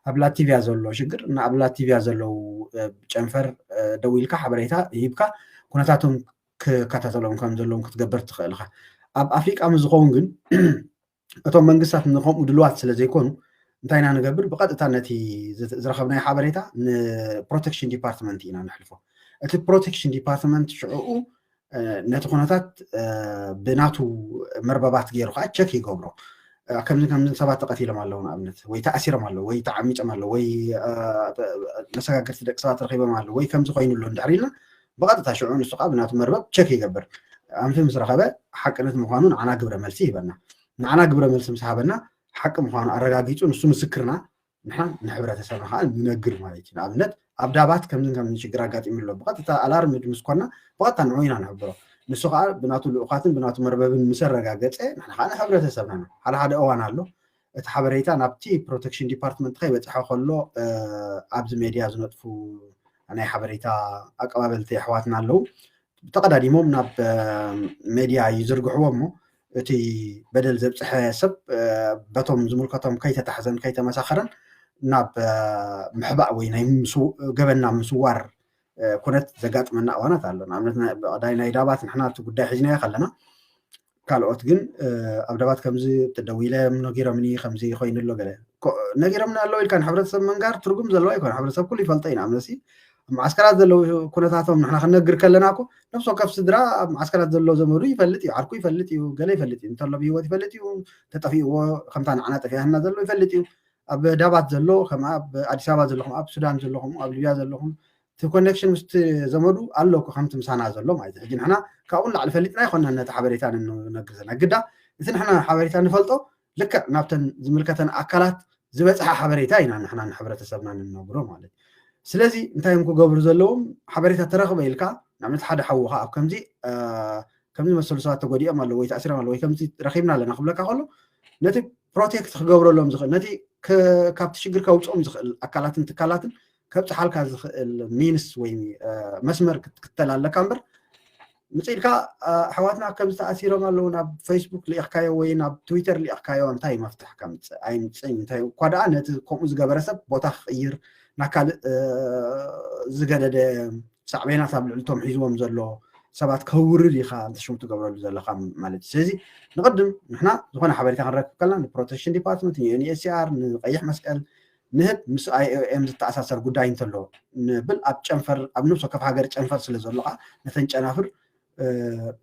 ኣብ ላቲቪያ ዘሎ ሽግር ንኣብ ላቲቪያ ዘለዉ ጨንፈር ደዊልካ ሓበሬታ ሂብካ ኩነታቶም ክከታተሎም ከም ዘለዎም ክትገብር ትኽእል ኢኻ። ኣብ ኣፍሪቃ ምስ ዝኸውን ግን እቶም መንግስታት ንከምኡ ድልዋት ስለ ዘይኮኑ እንታይ ኢና ንገብር? ብቐጥታ ነቲ ዝረኸብናዮ ሓበሬታ ንፕሮቴክሽን ዲፓርትመንት ኢና ነሕልፎ። እቲ ፕሮቴክሽን ዲፓርትመንት ሽዕኡ ነቲ ኩነታት ብናቱ መርበባት ገይሩ ከዓ ቸክ ይገብሮ። ከምዚ ከምዚ ሰባት ተቐቲሎም ኣለዉ ንኣብነት ወይ ተኣሲሮም ኣለዉ ወይ ተዓሚጾም ኣለዉ ወይ መሰጋገርቲ ደቂ ሰባት ረኺቦም ኣለዉ ወይ ከምዚ ኮይኑ ኣሎ እንድሕር ኢልና ብቐጥታ ሽዑ ንሱ ከዓ ብናቱ መርበብ ቸክ ይገብር። ኣንፊ ምስ ረኸበ ሓቅነት ምዃኑ ንዓና ግብረ መልሲ ይህበና። ንዓና ግብረ መልሲ ምስ ሃበና ሓቂ ምዃኑ ኣረጋጊጹ ንሱ ምስክርና ንሕና ንሕብረተሰብና ከዓ ንነግር ማለት እዩ። ንኣብነት ኣብ ዳባት ከምዝን ከምዝን ሽግር ኣጋጢሙ ኣሎ ብቐጥታ ኣላርምድ ምስ ኮና ብቐጥታ ንዑ ኢና ንሕብሮ። ንሱ ከዓ ብናቱ ልኡኻትን ብናቱ መርበብን ምስ ኣረጋገጸ ንሕና ከዓ ንሕብረተሰብና ሓደ ሓደ እዋን ኣሎ እቲ ሓበሬታ ናብቲ ፕሮቴክሽን ዲፓርትመንት ከይበፅሐ ከሎ ኣብዚ ሜድያ ዝነጥፉ ናይ ሓበሬታ ኣቀባበልቲ ኣሕዋትና ኣለዉ። ተቐዳዲሞም ናብ ሜድያ ይዝርግሕዎ እሞ እቲ በደል ዘብፅሐ ሰብ በቶም ዝምልከቶም ከይተታሕዘን ከይተመሳኸረን ናብ ምሕባእ ወይ ናይ ገበና ምስዋር ኩነት ዘጋጥመና እዋናት ኣሎ። ንኣብነት ናይ ዳባት ንሕና እቲ ጉዳይ ሒዝናዮ ከለና ካልኦት ግን ኣብ ዳባት ከምዚ ተደዊለ ነጊሮምኒ ከምዚ ኮይኑ ኣሎ ገለ ነጊሮምኒ ኣለዉ ኢልካ ንሕብረተሰብ መንጋር ትርጉም ዘለዎ ኣይኮነ። ሕብረተሰብ ኩሉ ይፈልጦ እዩ። ንኣብነት ኣብ መዓስከራት ዘለዉ ኩነታቶም ንሕና ክንነግር ከለና እኮ ነፍሲ ወከፍ ስድራ ኣብ መዓስከራት ዘሎ ዘመዱ ይፈልጥ እዩ፣ ዓርኩ ይፈልጥ እዩ፣ ገለ ይፈልጥ እዩ፣ እንተሎ ብሂወት ይፈልጥ እዩ፣ ተጠፊእዎ ከምታ ንዓና ጠፊኣና ዘሎ ይፈልጥ እዩ። ኣብ ዳባት ዘሎ ከም ኣብ ኣዲስ ኣበባ ዘለኹም ኣብ ሱዳን ዘለኹም ኣብ ሊብያ ዘለኹም እቲ ኮኔክሽን ምስቲ ዘመዱ ኣሎ እኮ ከምቲ ምሳና ዘሎ ማለት እዩ። ሕጂ ንሕና ካብኡ ንላዕሊ ፈሊጥና ኣይኮናን ነቲ ሓበሬታ ንነግር ዘለና ግዳ እቲ ንሕና ሓበሬታ ንፈልጦ ልክዕ ናብተን ዝምልከተን ኣካላት ዝበፅሐ ሓበሬታ ኢና ንሕና ንሕብረተሰብና ንነግሮ ማለት እዩ። ስለዚ እንታይ እዮም ክገብሩ ዘለዎም? ሓበሬታ ተረኽበ ኢልካ ንኣብነት ሓደ ሓውኻ ኣብ ከምዚ ከምዚ መሰሉ ሰባት ተጎዲኦም ኣለዉ ወይ ተኣሲሮም ኣለዉ ወይ ከምዚ ረኺብና ኣለና ክብለካ ከሎ ነቲ ፕሮቴክት ክገብረሎም ዝኽእል ነቲ ካብቲ ሽግር ከውፅኦም ዝኽእል ኣካላትን ትካላትን ከብፅሓልካ ዝኽእል ሚንስ ወይ መስመር ክትከተል ኣለካ እምበር ምፅእ ኢልካ ኣሕዋትና ከም ዝተኣሲሮም ኣለዉ ናብ ፌስቡክ ልኢኽካዮ ወይ ናብ ትዊተር ልኢኽካዮ እንታይ መፍትሕ ከምፅእ ኣይምፅእን እንታይ እኳ ደኣ ነቲ ከምኡ ዝገበረ ሰብ ቦታ ክቕይር ናብ ካልእ ዝገደደ ሳዕቤናት ኣብ ልዕልቶም ሒዝዎም ዘሎ ሰባት ከውርድ ኢኻ እንተ ሽሙ ትገብረሉ ዘለኻ ማለት እዩ። ስለዚ ንቕድም ንሕና ዝኾነ ሓበሬታ ክንረክብ ከለና ንፕሮቴክሽን ዲፓርትመንት ንዩኤንኤችሲኣር ንቀይሕ መስቀል ንህብ ምስ ኣይኦኤም ዝተኣሳሰር ጉዳይ እንተሎ ንብል ኣብ ጨንፈር ኣብ ነብሲ ወከፍ ሃገር ጨንፈር ስለ ዘሎ ከዓ ነተን ጨናፍር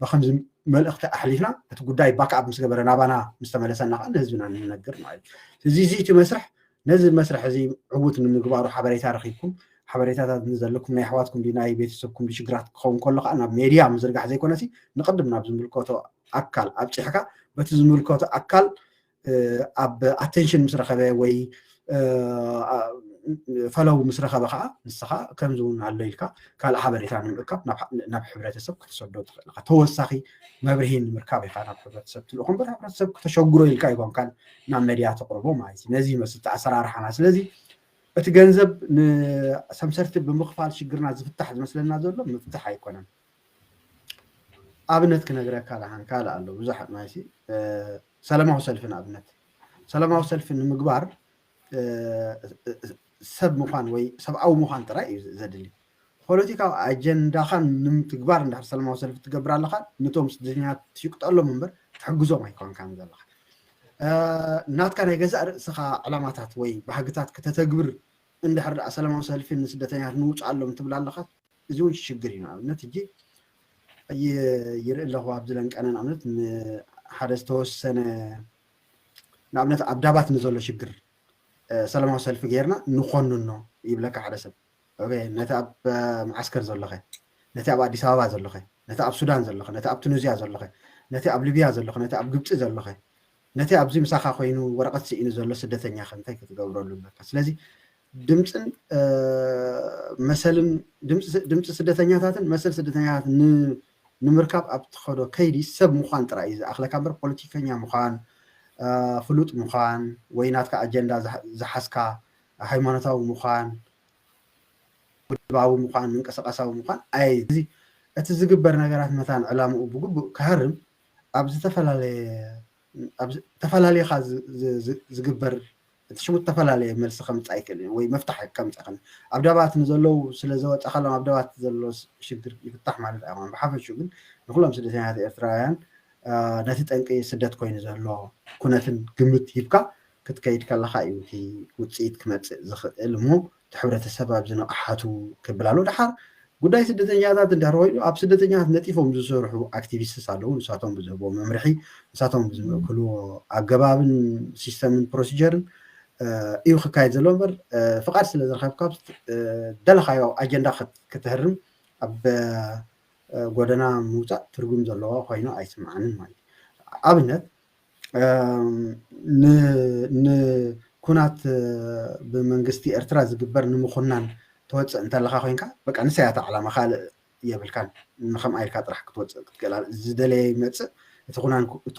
ብከምዚ መልእኽቲ ኣሕሊፍና እቲ ጉዳይ ባክኣፕ ምስ ገበረ ናባና ምስ ተመለሰና ከዓ ንህዝብና ንነግር ማለት እዩ። እዚ እዚ እቲ መስርሕ ነዚ መስርሕ እዚ ዕዉት ንምግባሩ ሓበሬታ ረኺብኩም ሓበሬታታት ዘለኩም ናይ ኣሕዋትኩም ድዩ ናይ ቤተሰብኩም ድዩ ሽግራት ክኸውን ከሎ ከዓ ናብ ሜድያ ምዝርጋሕ ዘይኮነሲ ንቅድም ናብ ዝምልከቶ ኣካል ኣብፂሕካ በቲ ዝምልከቶ ኣካል ኣብ ኣቴንሽን ምስ ረኸበ ወይ ፈለው ምስ ረኸበ ከዓ ንስኻ ከምዚ እውን ኣሎ ኢልካ ካልእ ሓበሬታ ንምእካብ ናብ ሕብረተሰብ ክትሰዶ ትኽእል ኢኻ። ተወሳኺ መብርሂ ንምርካብ ኢኻ ናብ ሕብረተሰብ ትልእኹ እምበር ሕብረተሰብ ክተሸግሮ ኢልካ ኣይኮንካን ናብ መድያ ተቕርቦ ማለት እዩ። ነዚ ይመስል እቲ ኣሰራርሓና። ስለዚ እቲ ገንዘብ ንሰምሰርቲ ብምኽፋል ሽግርና ዝፍታሕ ዝመስለና ዘሎ ምፍታሕ ኣይኮነን። ኣብነት ክነግረካ ደሓን ካልእ ኣሎ ብዙሕ ማለት ሰላማዊ ሰልፊ ንኣብነት ሰላማዊ ሰልፊ ንምግባር ሰብ ምዃን ወይ ሰብኣዊ ምዃን ጥራይ እዩ ዘድሊ። ፖለቲካዊ ኣጀንዳኻ ንምትግባር እንድሕር ሰላማዊ ሰልፊ ትገብር ኣለኻ ነቶም ስደተኛታት ትሽቅጠሎም እምበር ትሕግዞም ኣይኮንካን ዘለኻ። ናትካ ናይ ገዛእ ርእስኻ ዕላማታት ወይ ባህግታት ክተተግብር እንድሕር ደኣ ሰላማዊ ሰልፊ ንስደተኛታት ንውፅኣሎም ትብል ኣለኻ፣ እዚ እውን ሽግር እዩ። ንኣብነት ሕጂ ይርኢ ኣለኹ ኣብዚ ለንቀነ ንኣብነት ንሓደ ዝተወሰነ ንኣብነት ኣብ ዳባት ንዘሎ ሽግር ሰላማዊ ሰልፊ ጌርና ንኾንኖ ይብለካ ሓደ ሰብ። ነቲ ኣብ መዓስከር ዘሎኸ፣ ነቲ ኣብ ኣዲስ ኣበባ ዘሎኸ፣ ነቲ ኣብ ሱዳን ዘሎኸ፣ ነቲ ኣብ ቱኒዝያ ዘሎኸ፣ ነቲ ኣብ ሊብያ ዘሎኸ፣ ነቲ ኣብ ግብፂ ዘሎኸ፣ ነቲ ኣብዚ ምሳኻ ኮይኑ ወረቐት ስኢኑ ዘሎ ስደተኛ ከ እንታይ ክትገብረሉ ኣለካ? ስለዚ ድምፅን መሰልን ድምፂ ስደተኛታትን መሰል ስደተኛታት ንምርካብ ኣብ ትኸዶ ከይዲ ሰብ ምዃን ጥራይ እዩ ዝኣኽለካ እምበር ፖለቲከኛ ምዃን፣ ፍሉጥ ምዃን ወይ ናትካ ኣጀንዳ ዝሓዝካ ሃይማኖታዊ ምዃን፣ ውድባዊ ምዃን፣ ምንቅስቃሳዊ ምዃን ኣይ እቲ ዝግበር ነገራት መታን ዕላምኡ ብግቡእ ክሃርም ኣብ ዝተፈላለየ ተፈላለኻ ዝግበር እቲ ሽሙ ዝተፈላለየ መልሲ ከምፅእ ኣይክእል ወይ መፍታሕ ከምፅእ ክእል ኣብ ዳባት ንዘለዉ ስለ ዘወፀኻሎም ኣብ ዳባት ዘሎ ሽግር ይፍታሕ ማለት ኣይኮን። ብሓፈሹ ግን ንኩሎም ስደተኛታት ኤርትራውያን ነቲ ጠንቂ ስደት ኮይኑ ዘሎ ኩነትን ግምት ሂብካ ክትከይድ ከለካ እዩ እቲ ውፅኢት ክመፅእ ዝኽእል እሞ እቲ ሕብረተሰብ ኣብዚ ንቕሓቱ ክብል ኣሎ። ደሓር ጉዳይ ስደተኛታት እንድሕር ኮይኑ ኣብ ስደተኛታት ነጢፎም ዝሰርሑ ኣክቲቪስትስ ኣለዉ። ንሳቶም ብዝህብዎ መምርሒ ንሳቶም ብዝምእክልዎ ኣገባብን ሲስተምን ፕሮሲጀርን እዩ ክካየድ ዘሎ እምበር ፍቓድ ስለ ዝረኸብካ ደለኻዮ ኣጀንዳ ክትህርም ኣብ ጎደና ምውፃእ ትርጉም ዘለዎ ኮይኑ ኣይስምዓንን ማለት እዩ። ኣብነት ንኩናት ብመንግስቲ ኤርትራ ዝግበር ንምኹናን ትወፅእ እንተለካ ኮይንካ በቃ ንሳይ እታ ዕላማ ካልእ የብልካን። ንከምኣ ኢልካ ጥራሕ ክትወፅእ ክትክእል ዝደለየ ይመፅእ። እቲ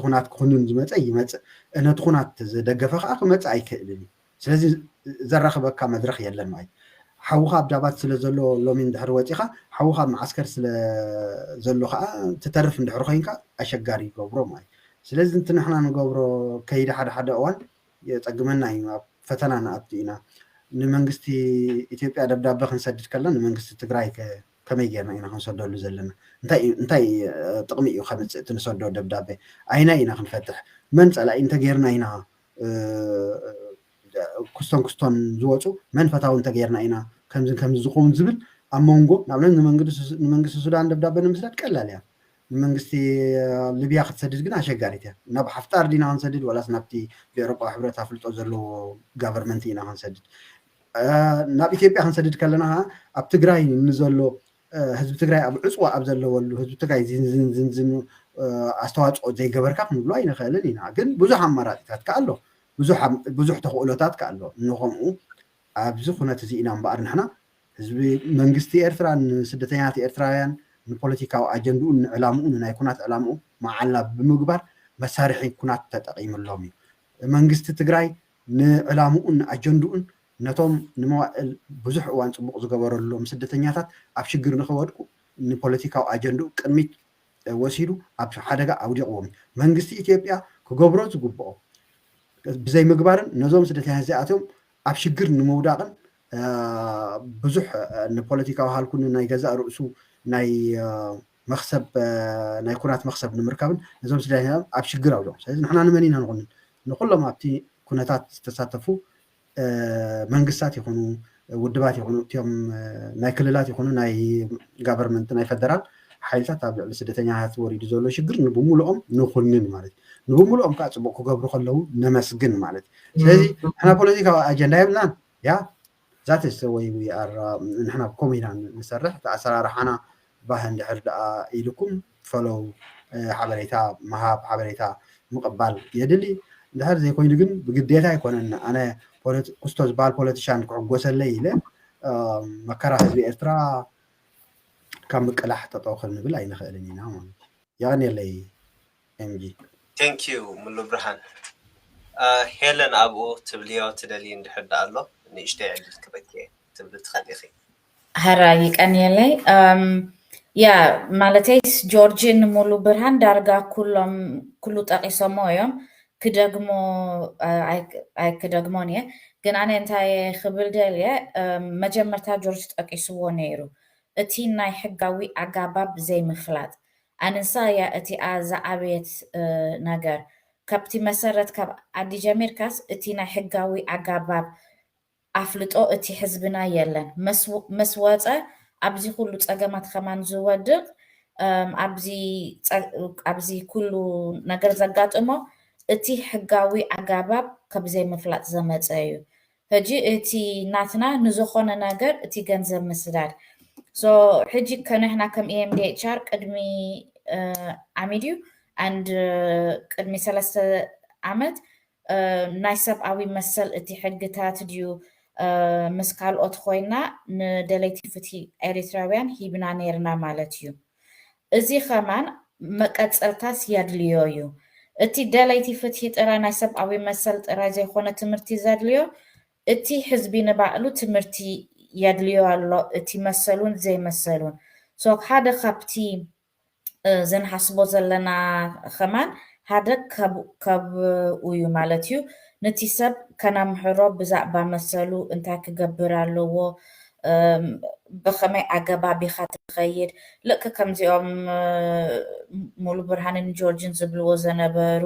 ኩናት ክኹንን ዝመፀ ይመፅእ። ነቲ ኩናት ዝደገፈ ከዓ ክመፅእ ኣይክእልን እዩ። ስለዚ ዘራኽበካ መድረኽ የለን ማለት ሓውኻ ኣብ ዳባት ስለ ዘሎ ሎሚ እንድሕር ወፂኻ ሓውኻ ኣብ መዓስከር ስለ ዘሎ ከዓ ትተርፍ እንድሕር ኮይንካ ኣሸጋሪ ይገብሮ ማለት ስለዚ እቲ ንሕና ንገብሮ ከይዲ ሓደ ሓደ እዋን የፀግመና እዩ ኣብ ፈተና ንኣቱ ኢና ንመንግስቲ ኢትዮጵያ ደብዳበ ክንሰድድ ከለና ንመንግስቲ ትግራይ ከመይ ጌርና ኢና ክንሰደሉ ዘለና እንታይ ጥቕሚ እዩ ከምፅእ እቲ ንሰዶ ደብዳበ ኣይና ኢና ክንፈትሕ መን ፀላኢ እንተጌርና ኢና ክስቶን ክስቶን ዝወፁ መን ፈታዊ እንተገይርና ኢና ከምዚ ከምዚ ዝኸውን ዝብል ኣብ መንጎ ንኣብነት ንመንግስቲ ሱዳን ደብዳበ ንምስዳድ ቀላል እያ ንመንግስቲ ሊብያ ክትሰድድ ግን ኣሸጋሪት እያ ናብ ሓፍጣር ዲና ክንሰድድ ወላስ ናብቲ ብኤሮጳዊ ሕብረት ኣፍልጦ ዘለዎ ጋቨርመንት ኢና ክንሰድድ ናብ ኢትዮጵያ ክንሰድድ ከለና ከዓ ኣብ ትግራይ ንዘሎ ህዝቢ ትግራይ ኣብ ዕፅዋ ኣብ ዘለወሉ ህዝቢ ትግራይ ዝንዝን ዝንዝን ኣስተዋፅኦ ዘይገበርካ ክንብሎ ኣይንኽእልን ኢና ግን ብዙሕ ኣማራፂታት ከዓ ኣሎ ብዙሕ ተኽእሎታት ከዓ ኣሎ እንኸምኡ ኣብዚ ኩነት እዚ ኢና እምበኣር ንሕና ህዝቢ መንግስቲ ኤርትራ ንስደተኛታት ኤርትራውያን ንፖለቲካዊ ኣጀንድኡ ንዕላምኡ ንናይ ኩናት ዕላምኡ መዓላ ብምግባር መሳርሒ ኩናት ተጠቂምሎም እዩ መንግስቲ ትግራይ ንዕላምኡን ንኣጀንድኡን ነቶም ንመዋእል ብዙሕ እዋን ፅቡቕ ዝገበረሎም ስደተኛታት ኣብ ሽግር ንኸወድቁ ንፖለቲካዊ ኣጀንድኡ ቅድሚት ወሲዱ ኣብ ሓደጋ ኣውዲቕዎም እዩ። መንግስቲ ኢትዮጵያ ክገብሮ ዝግብኦ ብዘይምግባርን ነዞም ስደተኛታት እዚኣቶም ኣብ ሽግር ንምውዳቕን ብዙሕ ንፖለቲካዊ ሃልኩ ናይ ገዛእ ርእሱ ናይ መክሰብ ናይ ኩናት መክሰብ ንምርካብን ነዞም ስደተኛታት ኣብ ሽግር ኣውዲቖም። ስለዚ ንሕና ንመን ኢና ንኹንን ንኩሎም ኣብቲ ኩነታት ዝተሳተፉ መንግስታት ይኹኑ ውድባት ይኹኑ እቲኦም ናይ ክልላት ይኹኑ ናይ ጋቨርመንት ናይ ፈደራል ሓይልታት ኣብ ልዕሊ ስደተኛታት ወሪዱ ዘሎ ሽግር ንብሙልኦም ንኹንን ማለት እዩ። ንብሙልኦም ከዓ ፅቡቅ ክገብሩ ከለዉ ነመስግን ማለት እዩ። ስለዚ ንሕና ፖለቲካዊ ኣጀንዳ የብልናን ያ ዛትስ ወይ ንሕና ከምኡ ኢና ንሰርሕ እቲ ኣሰራርሓና ባህ እንድሕር ደኣ ኢልኩም ፈለው ሓበሬታ ምሃብ ሓበሬታ ምቕባል የድሊ። እንድሕር ዘይኮይኑ ግን ብግዴታ ኣይኮነን ኣነ ክስቶ ዝበሃል ፖለቲሻን ክዕጎሰለይ ኢለ መከራ ህዝቢ ኤርትራ ካብ ምቅላሕ ጠጠው ክንብል ኣይንኽእልን ኢና ማለት እዩ። የቐንየለይ ኤምጂ። Thank you ሙሉ ብርሃን። ሄለን ኣብኡ ትብልዮ ትደልይ እንድሕር ደኣ ኣሎ ንእሽተይ ዕድል ክበኪ ትብሊ ትኽእል ኢኺ። ሕራይ ይቀንየለይ። ያ ማለተይስ ጆርጅን ሙሉ ብርሃን ዳርጋ ኩሎም ኩሉ ጠቂሶሞ እዮም ክደግሞ ኣይክደግሞን እየ ግን ኣነ እንታይ ክብል ደልየ መጀመርታ ጆርጅ ጠቂስዎ ነይሩ እቲ ናይ ሕጋዊ ኣጋባብ ዘይምፍላጥ ኣንሳ እያ እቲኣ ዝዓበየት ነገር ካብቲ መሰረት ካብ ዓዲ ጀሚርካስ እቲ ናይ ሕጋዊ ኣጋባብ ኣፍልጦ እቲ ህዝብና የለን። መስወፀ ኣብዚ ኩሉ ፀገማት ከማን ዝወድቕ ኣብዚ ኩሉ ነገር ዘጋጥሞ እቲ ሕጋዊ ኣጋባብ ከብዘይ ምፍላጥ ዘመፀ እዩ። ሕጂ እቲ ናትና ንዝኾነ ነገር እቲ ገንዘብ ምስዳድ ሕጂ ከንሕና ከም E M D H R ቅድሚ ዓሚድ እዩ and ቅድሚ ሰለስተ ዓመት ናይ ሰብኣዊ መሰል እቲ ሕግታት ድዩ ምስ ካልኦት ኮይና ንደለይቲ ፍትሒ ኤሪትራውያን ሂብና ነይርና ማለት እዩ። እዚ ከማን መቀፀልታስ የድልዮ እዩ። እቲ ደለይቲ ፍትሒ ጥራይ ናይ ሰብኣዊ መሰል ጥራይ ዘይኮነ ትምህርቲ ዘድልዮ እቲ ህዝቢ ንባዕሉ ትምህርቲ የድልዮ ኣሎ እቲ መሰሉን ዘይመሰሉን so ሓደ ካብቲ ዝንሓስቦ ዘለና ከማን ሓደ ካብኡ እዩ ማለት እዩ። ነቲ ሰብ ከናምሕሮ ብዛዕባ መሰሉ እንታይ ክገብር ኣለዎ፣ ብኸመይ ኣገባብ ኢኻ ትኸይድ፣ ልክ ከምዚኦም ሙሉ ብርሃንን ጆርጅን ዝብልዎ ዘነበሩ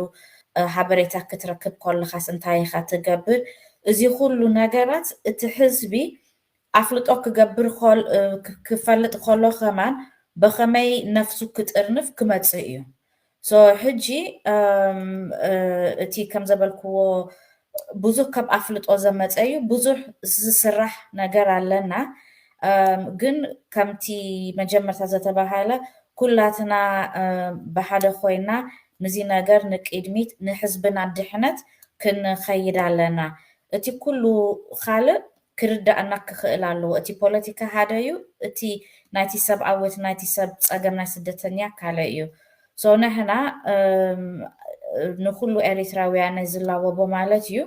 ሓበሬታ ክትረክብ ከለኻስ እንታይ ኢኻ ትገብር? እዚ ኩሉ ነገራት እቲ ህዝቢ ኣፍልጦ ክገብር ክፈልጥ ከሎ ከማን ብኸመይ ነፍሱ ክጥርንፍ ክመፅእ እዩ። ሕጂ እቲ ከም ዘበልክዎ ብዙሕ ካብ ኣፍልጦ ዘመፀ እዩ። ብዙሕ ዝስራሕ ነገር ኣለና። ግን ከምቲ መጀመርታ ዘተባሃለ ኩላትና ብሓደ ኮይና ንዚ ነገር ንቅድሚት ንህዝብና ድሕነት ክንኸይድ ኣለና። እቲ ኩሉ ካልእ ክርዳእና ክኽእል ኣለዎ። እቲ ፖለቲካ ሓደ እዩ፣ እቲ ናይቲ ሰብኣዊ ናይቲ ሰብ ፀገም ናይ ስደተኛ ካልእ እዩ። ንሕና ንኩሉ ኤሪትራውያን ናይ ዝላወቦ ማለት እዩ።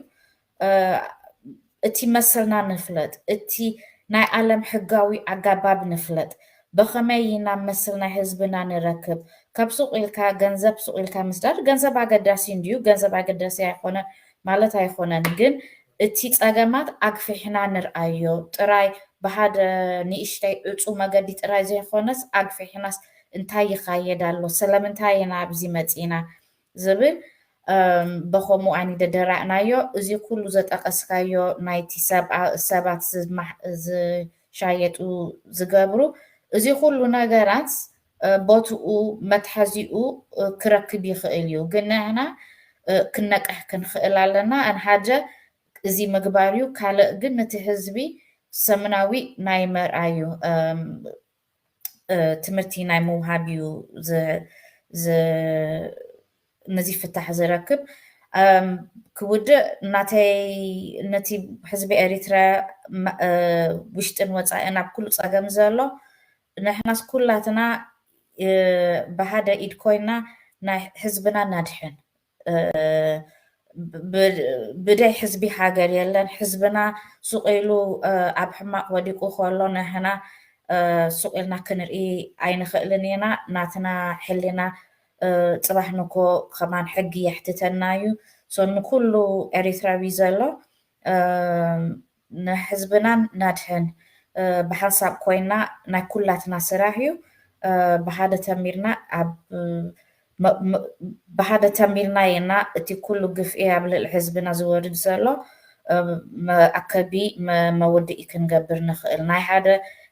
እቲ መሰልና ንፍለጥ፣ እቲ ናይ ዓለም ሕጋዊ ኣጋባብ ንፍለጥ። ብኸመይ ኢና መስል ናይ ህዝብና ንረክብ? ካብ ሱቕ ኢልካ ገንዘብ ሱቕ ኢልካ ምስዳድ ገንዘብ ኣገዳሲ እንድዩ፣ ገንዘብ ኣገዳሲ ኣይኮነ ማለት ኣይኮነን። ግን እቲ ጸገማት ኣግፊሕና ንርኣዮ ጥራይ ብሓደ ንእሽተይ ዕጹ መገዲ ጥራይ ዘይኮነስ ኣግፊሕናስ እንታይ ይኻየድ ኣሎ፣ ስለምንታይ ኢና ኣብዚ መጺና ዝብል በኸምኡ ኣይኒ ደደራእናዮ። እዚ ኩሉ ዘጠቐስካዮ ናይቲ ሰባት ዝሻየጡ ዝገብሩ እዚ ኩሉ ነገራት ቦትኡ መትሓዚኡ ክረክብ ይኽእል እዩ። ግን ንሕና ክነቅሕ ክንኽእል ኣለና። ኣንሓደ እዚ ምግባር እዩ። ካልእ ግን ነቲ ህዝቢ ሰሙናዊ ናይ መርኣዩ ትምህርቲ ናይ ምውሃብ እዩ። ነዚ ፍታሕ ዝረክብ ክውድእ ናተይ ነቲ ህዝቢ ኤሪትራ ውሽጥን ወፃእን ኣብ ኩሉ ፀገም ዘሎ ንሕናስ ኩላትና ብሓደ ኢድ ኮይና ናይ ህዝብና ናድሕን ብደይ ህዝቢ ሃገር የለን። ህዝብና ሱቕ ኢሉ ኣብ ሕማቕ ወዲቁ ከሎ ንሕና ሱቕ ኢልና ክንርኢ ኣይንኽእልን ኢና። ናትና ሕሊና ፅባሕ ንኮ ከማን ሕጊ የሕትተና እዩ። ንኩሉ ኤሪትራዊ ዘሎ ንህዝብና ናድሕን ብሓንሳብ ኮይና ናይ ኩላትና ስራሕ እዩ። ብሓደ ተሚርና ኣብ ብሓደ ተሚርና ኢና እቲ ኩሉ ግፍዒ ኣብ ልዕሊ ህዝብና ዝወርድ ዘሎ መኣከቢ መወድኢ ክንገብር ንኽእል። ናይ ሓደ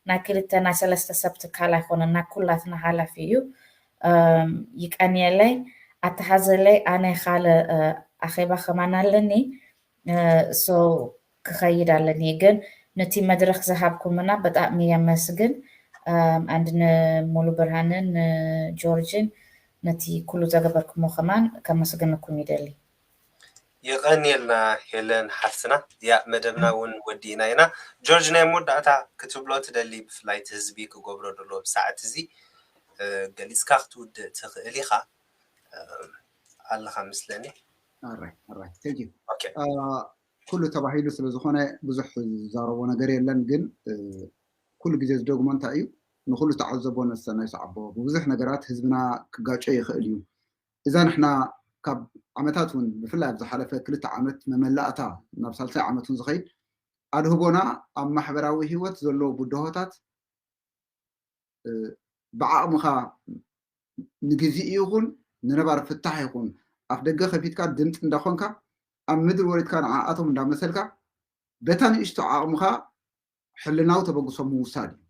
ናይ ክልተ ናይ ሰለስተ ሰብ ትካል ኣይኮነን፣ ናይ ኩላትና ሓላፊ እዩ። ይቀንየለይ፣ ኣተሓዘለይ። ኣነ ካልእ ኣኼባ ከማን ኣለኒ። ክኸይድ ኣለኒ። ግን ነቲ መድረኽ ዝሃብኩምና ብጣዕሚ የመስግን። ኣንድ ንሙሉ ብርሃንን ንጆርጅን ነቲ ኩሉ ዘገበርኩሞ ከማን ከመስግንኩም ይደሊ። የቐንየልና ሄለን ሓፍትና። ያ መደብና እውን ወዲእና ኢና። ጆርጅ፣ ናይ መወዳእታ ክትብሎ ትደሊ ብፍላይ እቲ ህዝቢ ክገብሮ ደሎ ብሰዓት እዚ ገሊፅካ ክትውድእ ትኽእል ኢኻ ኣለኻ ምስለኒ። ኩሉ ተባሂሉ ስለዝኾነ ብዙሕ ዝዛረቦ ነገር የለን። ግን ኩሉ ግዜ ዝደግሞ እንታይ እዩ፣ ንኩሉ ተዓዘቦ ነሰናይ ሰዓቦ። ብብዙሕ ነገራት ህዝብና ክጋጨ ይኽእል እዩ። እዛ ንሕና ካብ ዓመታት እውን ብፍላይ ኣብ ዝሓለፈ ክልተ ዓመት መመላእታ ናብ ሳልሳይ ዓመት እውን ዝኸይድ ኣድህቦና ኣብ ማሕበራዊ ህይወት ዘለዎ ብድሆታት ብዓቕምኻ ንግዜኡ ይኹን ንነባር ፍታሕ ይኹን ኣፍ ደገ ከፊትካ ድምፂ እንዳኾንካ ኣብ ምድሪ ወሪድካ ንዓኣቶም እንዳመሰልካ በታ ንእሽቶ ዓቕምኻ ሕልናዊ ተበግሶ ምውሳድ እዩ።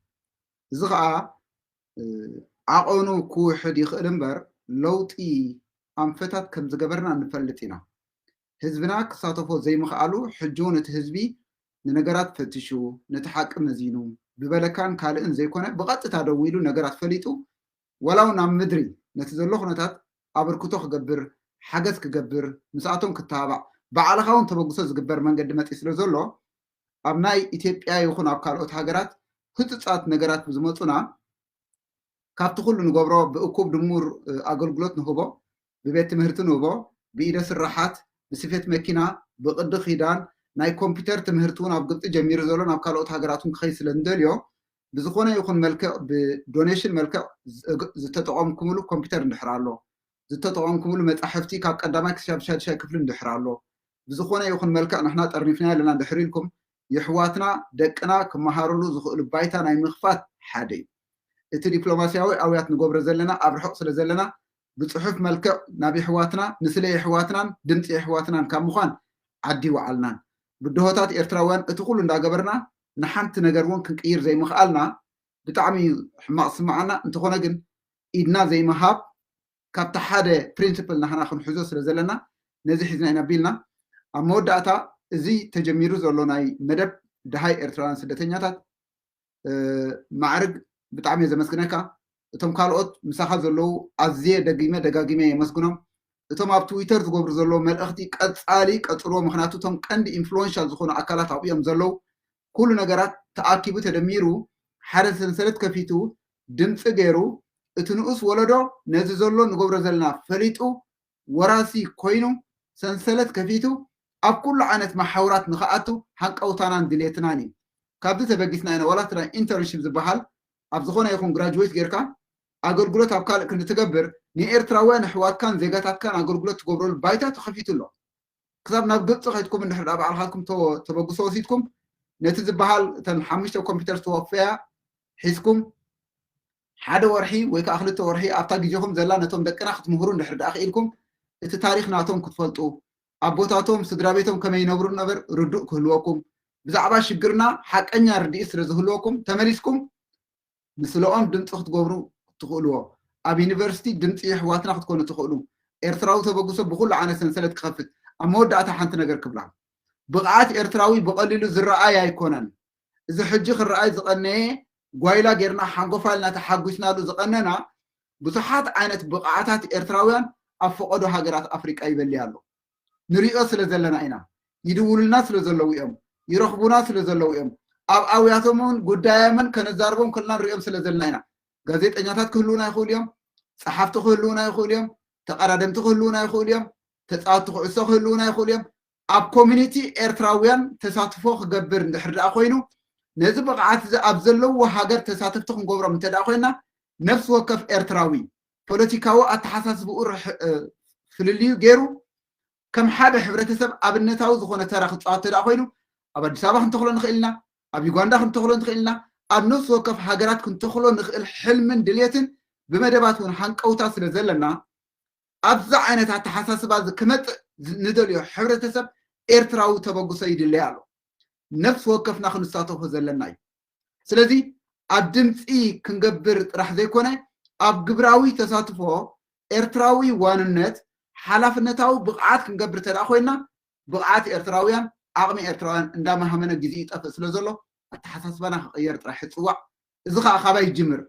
እዚ ከዓ ዓቐኑ ክውሕድ ይኽእል እምበር ለውጢ ኣንፈታት ከም ዝገበርና ንፈልጥ ኢና። ህዝብና ክሳተፎ ዘይምኽኣሉ ሕጂ እውን እቲ ህዝቢ ንነገራት ፈቲሹ፣ ነቲ ሓቂ መዚኑ፣ ብበለካን ካልእን ዘይኮነ ብቐጥታ ደዊሉ ነገራት ፈሊጡ ዋላ እውን ኣብ ምድሪ ነቲ ዘሎ ኩነታት ኣበርክቶ ክገብር፣ ሓገዝ ክገብር፣ ምስኣቶም ክተባባዕ፣ ባዕልኻ እውን ተበግሶ ዝግበር መንገዲ መፂኡ ስለ ዘሎ ኣብ ናይ ኢትዮጵያ ይኹን ኣብ ካልኦት ሃገራት ህፁፃት ነገራት ብዝመፁና ካብቲ ኩሉ ንገብሮ ብእኩብ ድሙር ኣገልግሎት ንህቦ፣ ብቤት ትምህርቲ ንህቦ፣ ብኢደ ስራሓት፣ ብስፌት መኪና፣ ብቅዲ ኪዳን፣ ናይ ኮምፒውተር ትምህርቲ እውን ኣብ ግብፂ ጀሚሩ ዘሎ ናብ ካልኦት ሃገራት እውን ክኸይድ ስለ እንደልዮ ብዝኾነ ይኹን መልክዕ ብዶኔሽን መልክዕ ዝተጠቐምኩምሉ ኮምፒውተር እንድሕር ኣሎ ዝተጠቐምኩምሉ መፃሕፍቲ ካብ ቀዳማይ ክሳብ ሻድሻይ ክፍሊ እንድሕር ኣሎ ብዝኾነ ይኹን መልክዕ ንሕና ጠርኒፍና ኣለና እንድሕር ኢልኩም የሕዋትና ደቅና ክመሃርሉ ዝኽእሉ ባይታ ናይ ምኽፋት ሓደ እዩ። እቲ ዲፕሎማስያዊ ኣውያት ንገብሮ ዘለና ኣብ ርሑቕ ስለ ዘለና ብፅሑፍ መልክዕ ናብ የሕዋትና ንስለ የሕዋትናን ድምፂ የሕዋትናን ካብ ምዃን ዓዲ ይወዓልናን ብድሆታት ኤርትራውያን እቲ ኩሉ እንዳገበርና ንሓንቲ ነገር እውን ክንቅይር ዘይምኽኣልና ብጣዕሚ ሕማቕ ስምዓና። እንተኾነ ግን ኢድና ዘይምሃብ ካብቲ ሓደ ፕሪንስፕል ናህና ክንሕዞ ስለ ዘለና ነዚ ሒዝና ኢና ቢልና ኣብ መወዳእታ እዚ ተጀሚሩ ዘሎ ናይ መደብ ድሃይ ኤርትራውያን ስደተኛታት ማዕርግ ብጣዕሚ እየ ዘመስግነካ። እቶም ካልኦት ምሳኻ ዘለዉ ኣዝየ ደጊመ ደጋጊመ የመስግኖም። እቶም ኣብ ትዊተር ዝገብሩ ዘለዉ መልእኽቲ ቀፃሊ ቀፅልዎ፣ ምክንያቱ እቶም ቀንዲ ኢንፍሉወንሻል ዝኾኑ ኣካላት ኣብኡ እዮም ዘለዉ። ኩሉ ነገራት ተኣኪቡ ተደሚሩ ሓደ ሰንሰለት ከፊቱ ድምፂ ገይሩ እቲ ንኡስ ወለዶ ነዚ ዘሎ ንገብሮ ዘለና ፈሊጡ ወራሲ ኮይኑ ሰንሰለት ከፊቱ ኣብ ኩሉ ዓይነት መሓውራት ንክኣቱ ሃንቀውታናን ድሌትናን እዩ። ካብዚ ተበጊስና ኢና ዋላ እቲ ናይ ኢንተርንሽፕ ዝበሃል ኣብ ዝኾነ ይኹን ግራጅዌት ጌርካ ኣገልግሎት ኣብ ካልእ ክንዲ ትገብር ንኤርትራውያን ኣሕዋትካን ዜጋታትካን ኣገልግሎት ትገብረሉ ባይታ ተኸፊቱ ኣሎ። ክሳብ ናብ ግብፂ ከይድኩም እንድሕር ዳ ባዕልኻትኩም ተበግሶ ወሲድኩም ነቲ ዝበሃል እተን ሓሙሽተ ኮምፒውተር ዝተወፈያ ሒዝኩም ሓደ ወርሒ ወይ ከዓ ክልተ ወርሒ ኣብታ ግዜኹም ዘላ ነቶም ደቅና ክትምህሩ እንድሕር ደኣ ክኢልኩም እቲ ታሪኽ ናቶም ክትፈልጡ ኣቦታቶም ስድራ ቤቶም ከመይ ይነብሩ ነበር ርዱእ ክህልወኩም ብዛዕባ ሽግርና ሓቀኛ ርድኢት ስለ ዝህልወኩም ተመሊስኩም ምስለኦም ድምፂ ክትገብሩ ትኽእልዎ ኣብ ዩኒቨርሲቲ ድምፂ የሕዋትና ክትኮኑ ትኽእሉ ኤርትራዊ ተበግሶ ብኩሉ ዓይነት ሰንሰለት ክኸፍት ኣብ መወዳእታ ሓንቲ ነገር ክብላ ብቕዓት ኤርትራዊ ብቐሊሉ ዝረኣይ ኣይኮነን እዚ ሕጂ ክረኣይ ዝቐነየ ጓይላ ጌርና ሓንጎፋ ኢልና ተሓጒስናሉ ዝቐነና ብዙሓት ዓይነት ብቕዓታት ኤርትራውያን ኣብ ፈቐዶ ሃገራት ኣፍሪቃ ይበሊ ኣሎ ንሪኦ ስለ ዘለና ኢና ይድውሉልና ስለ ዘለዉ እዮም ይረኽቡና ስለ ዘለዉ እዮም ኣብ ኣውያቶም እውን ጉዳዮምን ከነዛርቦም ከለና ንሪኦም ስለ ዘለና ኢና ጋዜጠኛታት ክህልውና ይኽእሉ እዮም ፀሓፍቲ ክህልውና ይኽእሉ እዮም ተቐዳደምቲ ክህልውና ይኽእሉ እዮም ተፃወቲ ኩዕሶ ክህልውና ይኽእሉ እዮም ኣብ ኮሚኒቲ ኤርትራውያን ተሳትፎ ክገብር እንድሕር ደኣ ኮይኑ ነዚ ብቕዓት እዚ ኣብ ዘለዎ ሃገር ተሳተፍቲ ክንገብሮም እንተ ደኣ ኮይና ነፍሲ ወከፍ ኤርትራዊ ፖለቲካዊ ኣተሓሳስብኡ ፍልልዩ ገይሩ ከም ሓደ ሕብረተሰብ ኣብነታዊ ዝኾነ ተራ ክፃወት እንተ ደኣ ኮይኑ ኣብ ኣዲስ ኣበባ ክንተኽሎ ንኽእል ኢና ኣብ ዩጋንዳ ክንተኽሎ ንኽእል ኢና ኣብ ነፍሲ ወከፍ ሃገራት ክንተኽሎ ንኽእል ሕልምን ድልየትን ብመደባት እውን ሃንቀውታ ስለ ዘለና ኣብዛ ዓይነት ኣተሓሳስባ እዚ ክመፅእ ንደልዮ ሕብረተሰብ ኤርትራዊ ተበግሶ ይድለይ ኣሎ ነፍሲ ወከፍና ክንሳተፎ ዘለና እዩ ስለዚ ኣብ ድምፂ ክንገብር ጥራሕ ዘይኮነ ኣብ ግብራዊ ተሳትፎ ኤርትራዊ ዋንነት ሓላፍነታዊ ብቕዓት ክንገብር ተደኣ ኮይና ብቕዓት ኤርትራውያን ዓቕሚ ኤርትራውያን እንዳመሃመነ ግዜ ይጠፍእ ስለ ዘሎ ኣተሓሳስባና ክቕየር ጥራሕ ይፅዋዕ እዚ ከዓ ካባይ ይጅምር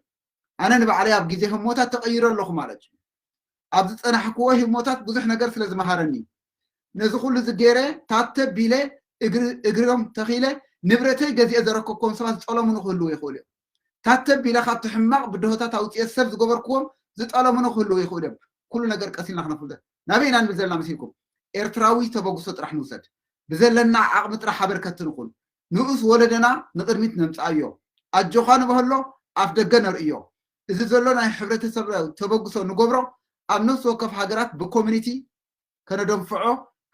ኣነ ንባዕለይ ኣብ ግዜ ህሞታት ተቐይረ ኣለኹ ማለት እዩ ኣብ ዝፀናሕክዎ ህሞታት ብዙሕ ነገር ስለ ዝመሃረኒ ነዚ ኩሉ ዝገይረ ታተ ቢለ እግሮም ተኺለ ንብረተይ ገዚአ ዘረከብኮም ሰባት ዝጠለሙኒ ክህልዉ ይኽእሉ እዮም ታተ ቢለ ካብቲ ሕማቕ ብድሆታት ኣውፅኤ ሰብ ዝገበርክዎም ዝጠለሙኒ ክህልዉ ይኽእሉ እዮም ኩሉ ነገር ቀሲልና ክነፍልጦ ናበይ ኢና ንብል ዘለና መሲልኩም ኤርትራዊ ተበግሶ ጥራሕ ንውሰድ ብዘለና ዓቕሚ ጥራሕ ኣበርከቲ ንኹን ንኡስ ወለደና ንቕድሚት ነምፅኣዮ ኣጆኻ ንበህሎ ኣፍ ደገ ነርእዮ እዚ ዘሎ ናይ ሕብረተሰብ ተበግሶ ንገብሮ ኣብ ነፍሲ ወከፍ ሃገራት ብኮሚኒቲ ከነደንፍዖ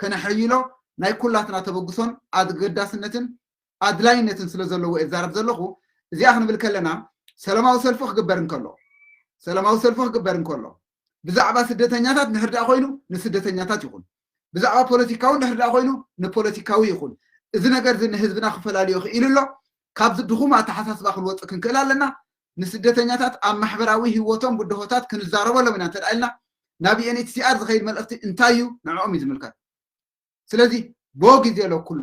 ከነሐይሎ ናይ ኩላትና ተበግሶን ኣገዳስነትን ኣድላይነትን ስለ ዘለዎ እዛረብ ዘለኹ እዚኣ ክንብል ከለና ሰላማዊ ሰልፊ ክግበር እንከሎ ሰላማዊ ሰልፊ ክግበር እንከሎ ብዛዕባ ስደተኛታት ንሕርዳእ ኮይኑ ንስደተኛታት ይኹን ብዛዕባ ፖለቲካዊ ንሕርዳእ ኮይኑ ንፖለቲካዊ ይኹን እዚ ነገር እዚ ንህዝብና ክፈላልዮ ክኢሉ ኣሎ። ካብዚ ድኹም ኣተሓሳስባ ክንወፅእ ክንክእል ኣለና። ንስደተኛታት ኣብ ማሕበራዊ ህይወቶም ብድሆታት ክንዛረበሎም ኢና እንተ ኢልና ናብ ዩኤንኤችሲኣር ዝኸይድ መልእኽቲ እንታይ እዩ ንዕኦም እዩ ዝምልከት። ስለዚ ቦ ግዜ ሎ ኩሉ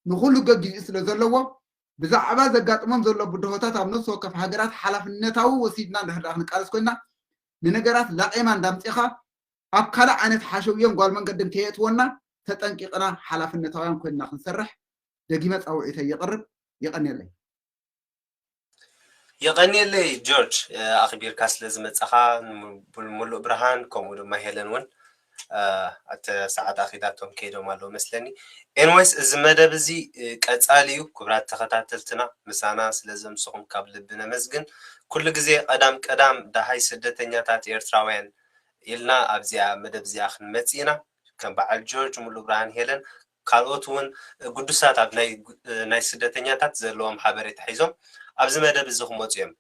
ንኩሉ ገጊዝኡ ስለ ዘለዎ ብዛዕባ ዘጋጥሞም ዘሎ ብድሆታት ኣብ ነፍሲ ወከፍ ሃገራት ሓላፍነታዊ ወሲድና እንድሕር ደኣ ክንቃለስ ኮይና ንነገራት ላቄማ እንዳምፅኻ ኣብ ካልእ ዓይነት ሓሸውዮን ጓል መንገድን ከየእትወና ተጠንቂቕና ሓላፍነታውያን ኮይንና ክንሰርሕ ደጊመ ፃውዒተይ የቕርብ። የቐንየለይ። የቐንየለይ ጆርጅ፣ ኣኽቢርካ ስለ ዝመጻኻ። ሙሉእ ብርሃን ከምኡ ድማ ሄለን እውን ኣተ ሰዓት ኣኺዳቶም ከይዶም ኣለዉ መስለኒ። ኤንወይስ እዚ መደብ እዚ ቀጻሊ እዩ። ክቡራት ተኸታተልትና ምሳና ስለ ዘምስኹም ካብ ልቢ ነመስግን። ኩሉ ግዜ ቀዳም ቀዳም ደሃይ ስደተኛታት ኤርትራውያን ኢልና ኣብዚኣ መደብ እዚኣ ክንመጽእ ኢና። ከም በዓል ጆርጅ፣ ሙሉእ ብርሃን፣ ሄለን ካልኦት እውን ግዱሳት ኣብ ናይ ናይ ስደተኛታት ዘለዎም ሓበሬታ ሒዞም ኣብዚ መደብ እዚ ክመፁ እዮም።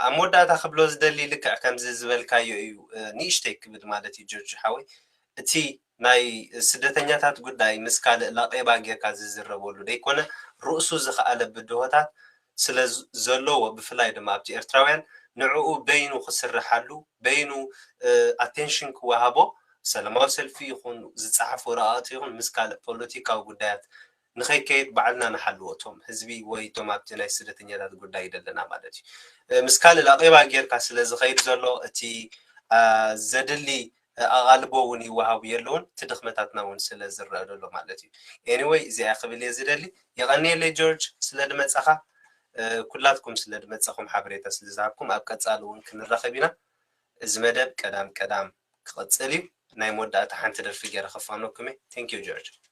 ኣብ መወዳእታ ክብሎ ዝደሊ ልክዕ ከምዚ ዝበልካዮ እዩ፣ ንእሽተይ ክብል ማለት እዩ ጆርጅ ሓወይ። እቲ ናይ ስደተኛታት ጉዳይ ምስ ካልእ ላቄባ ጌርካ ዝዝረበሉ ደይኮነ ርእሱ ዝኸኣለ ብድሆታት ስለ ዘለዎ ብፍላይ ድማ ኣብቲ ኤርትራውያን ንዕኡ በይኑ ክስርሓሉ በይኑ ኣቴንሽን ክወሃቦ ሰላማዊ ሰልፊ ይኹን ዝፀሓፍ ወረቓቕቲ ይኹን ምስ ካልእ ፖለቲካዊ ጉዳያት ንኸይከይድ ባዕልና ንሓልዎ እቶም ህዝቢ ወይ እቶም ኣብቲ ናይ ስደተኛታት ጉዳይ ደለና ማለት እዩ። ምስ ካልእ ላቄባ ጌርካ ስለ ዝኸይድ ዘሎ እቲ ዘድሊ ኣቓልቦ እውን ይወሃቡ የለውን እቲ ድኽመታትና እውን ስለ ዝረአ ዘሎ ማለት እዩ። ኤኒወይ እዚኣ ክብል እየ ዝደሊ። የቐንየለይ ጆርጅ ስለ ድመፀኻ፣ ኩላትኩም ስለ ድመፀኹም ሓበሬታ ስለ ዝሃብኩም ኣብ ቀፃሊ እውን ክንራኸብ ኢና። እዚ መደብ ቀዳም ቀዳም ክቕፅል እዩ። ናይ መወዳእታ ሓንቲ ደርፊ ገይረ ከፋኖኩም እየ። Thank you ጆርጅ።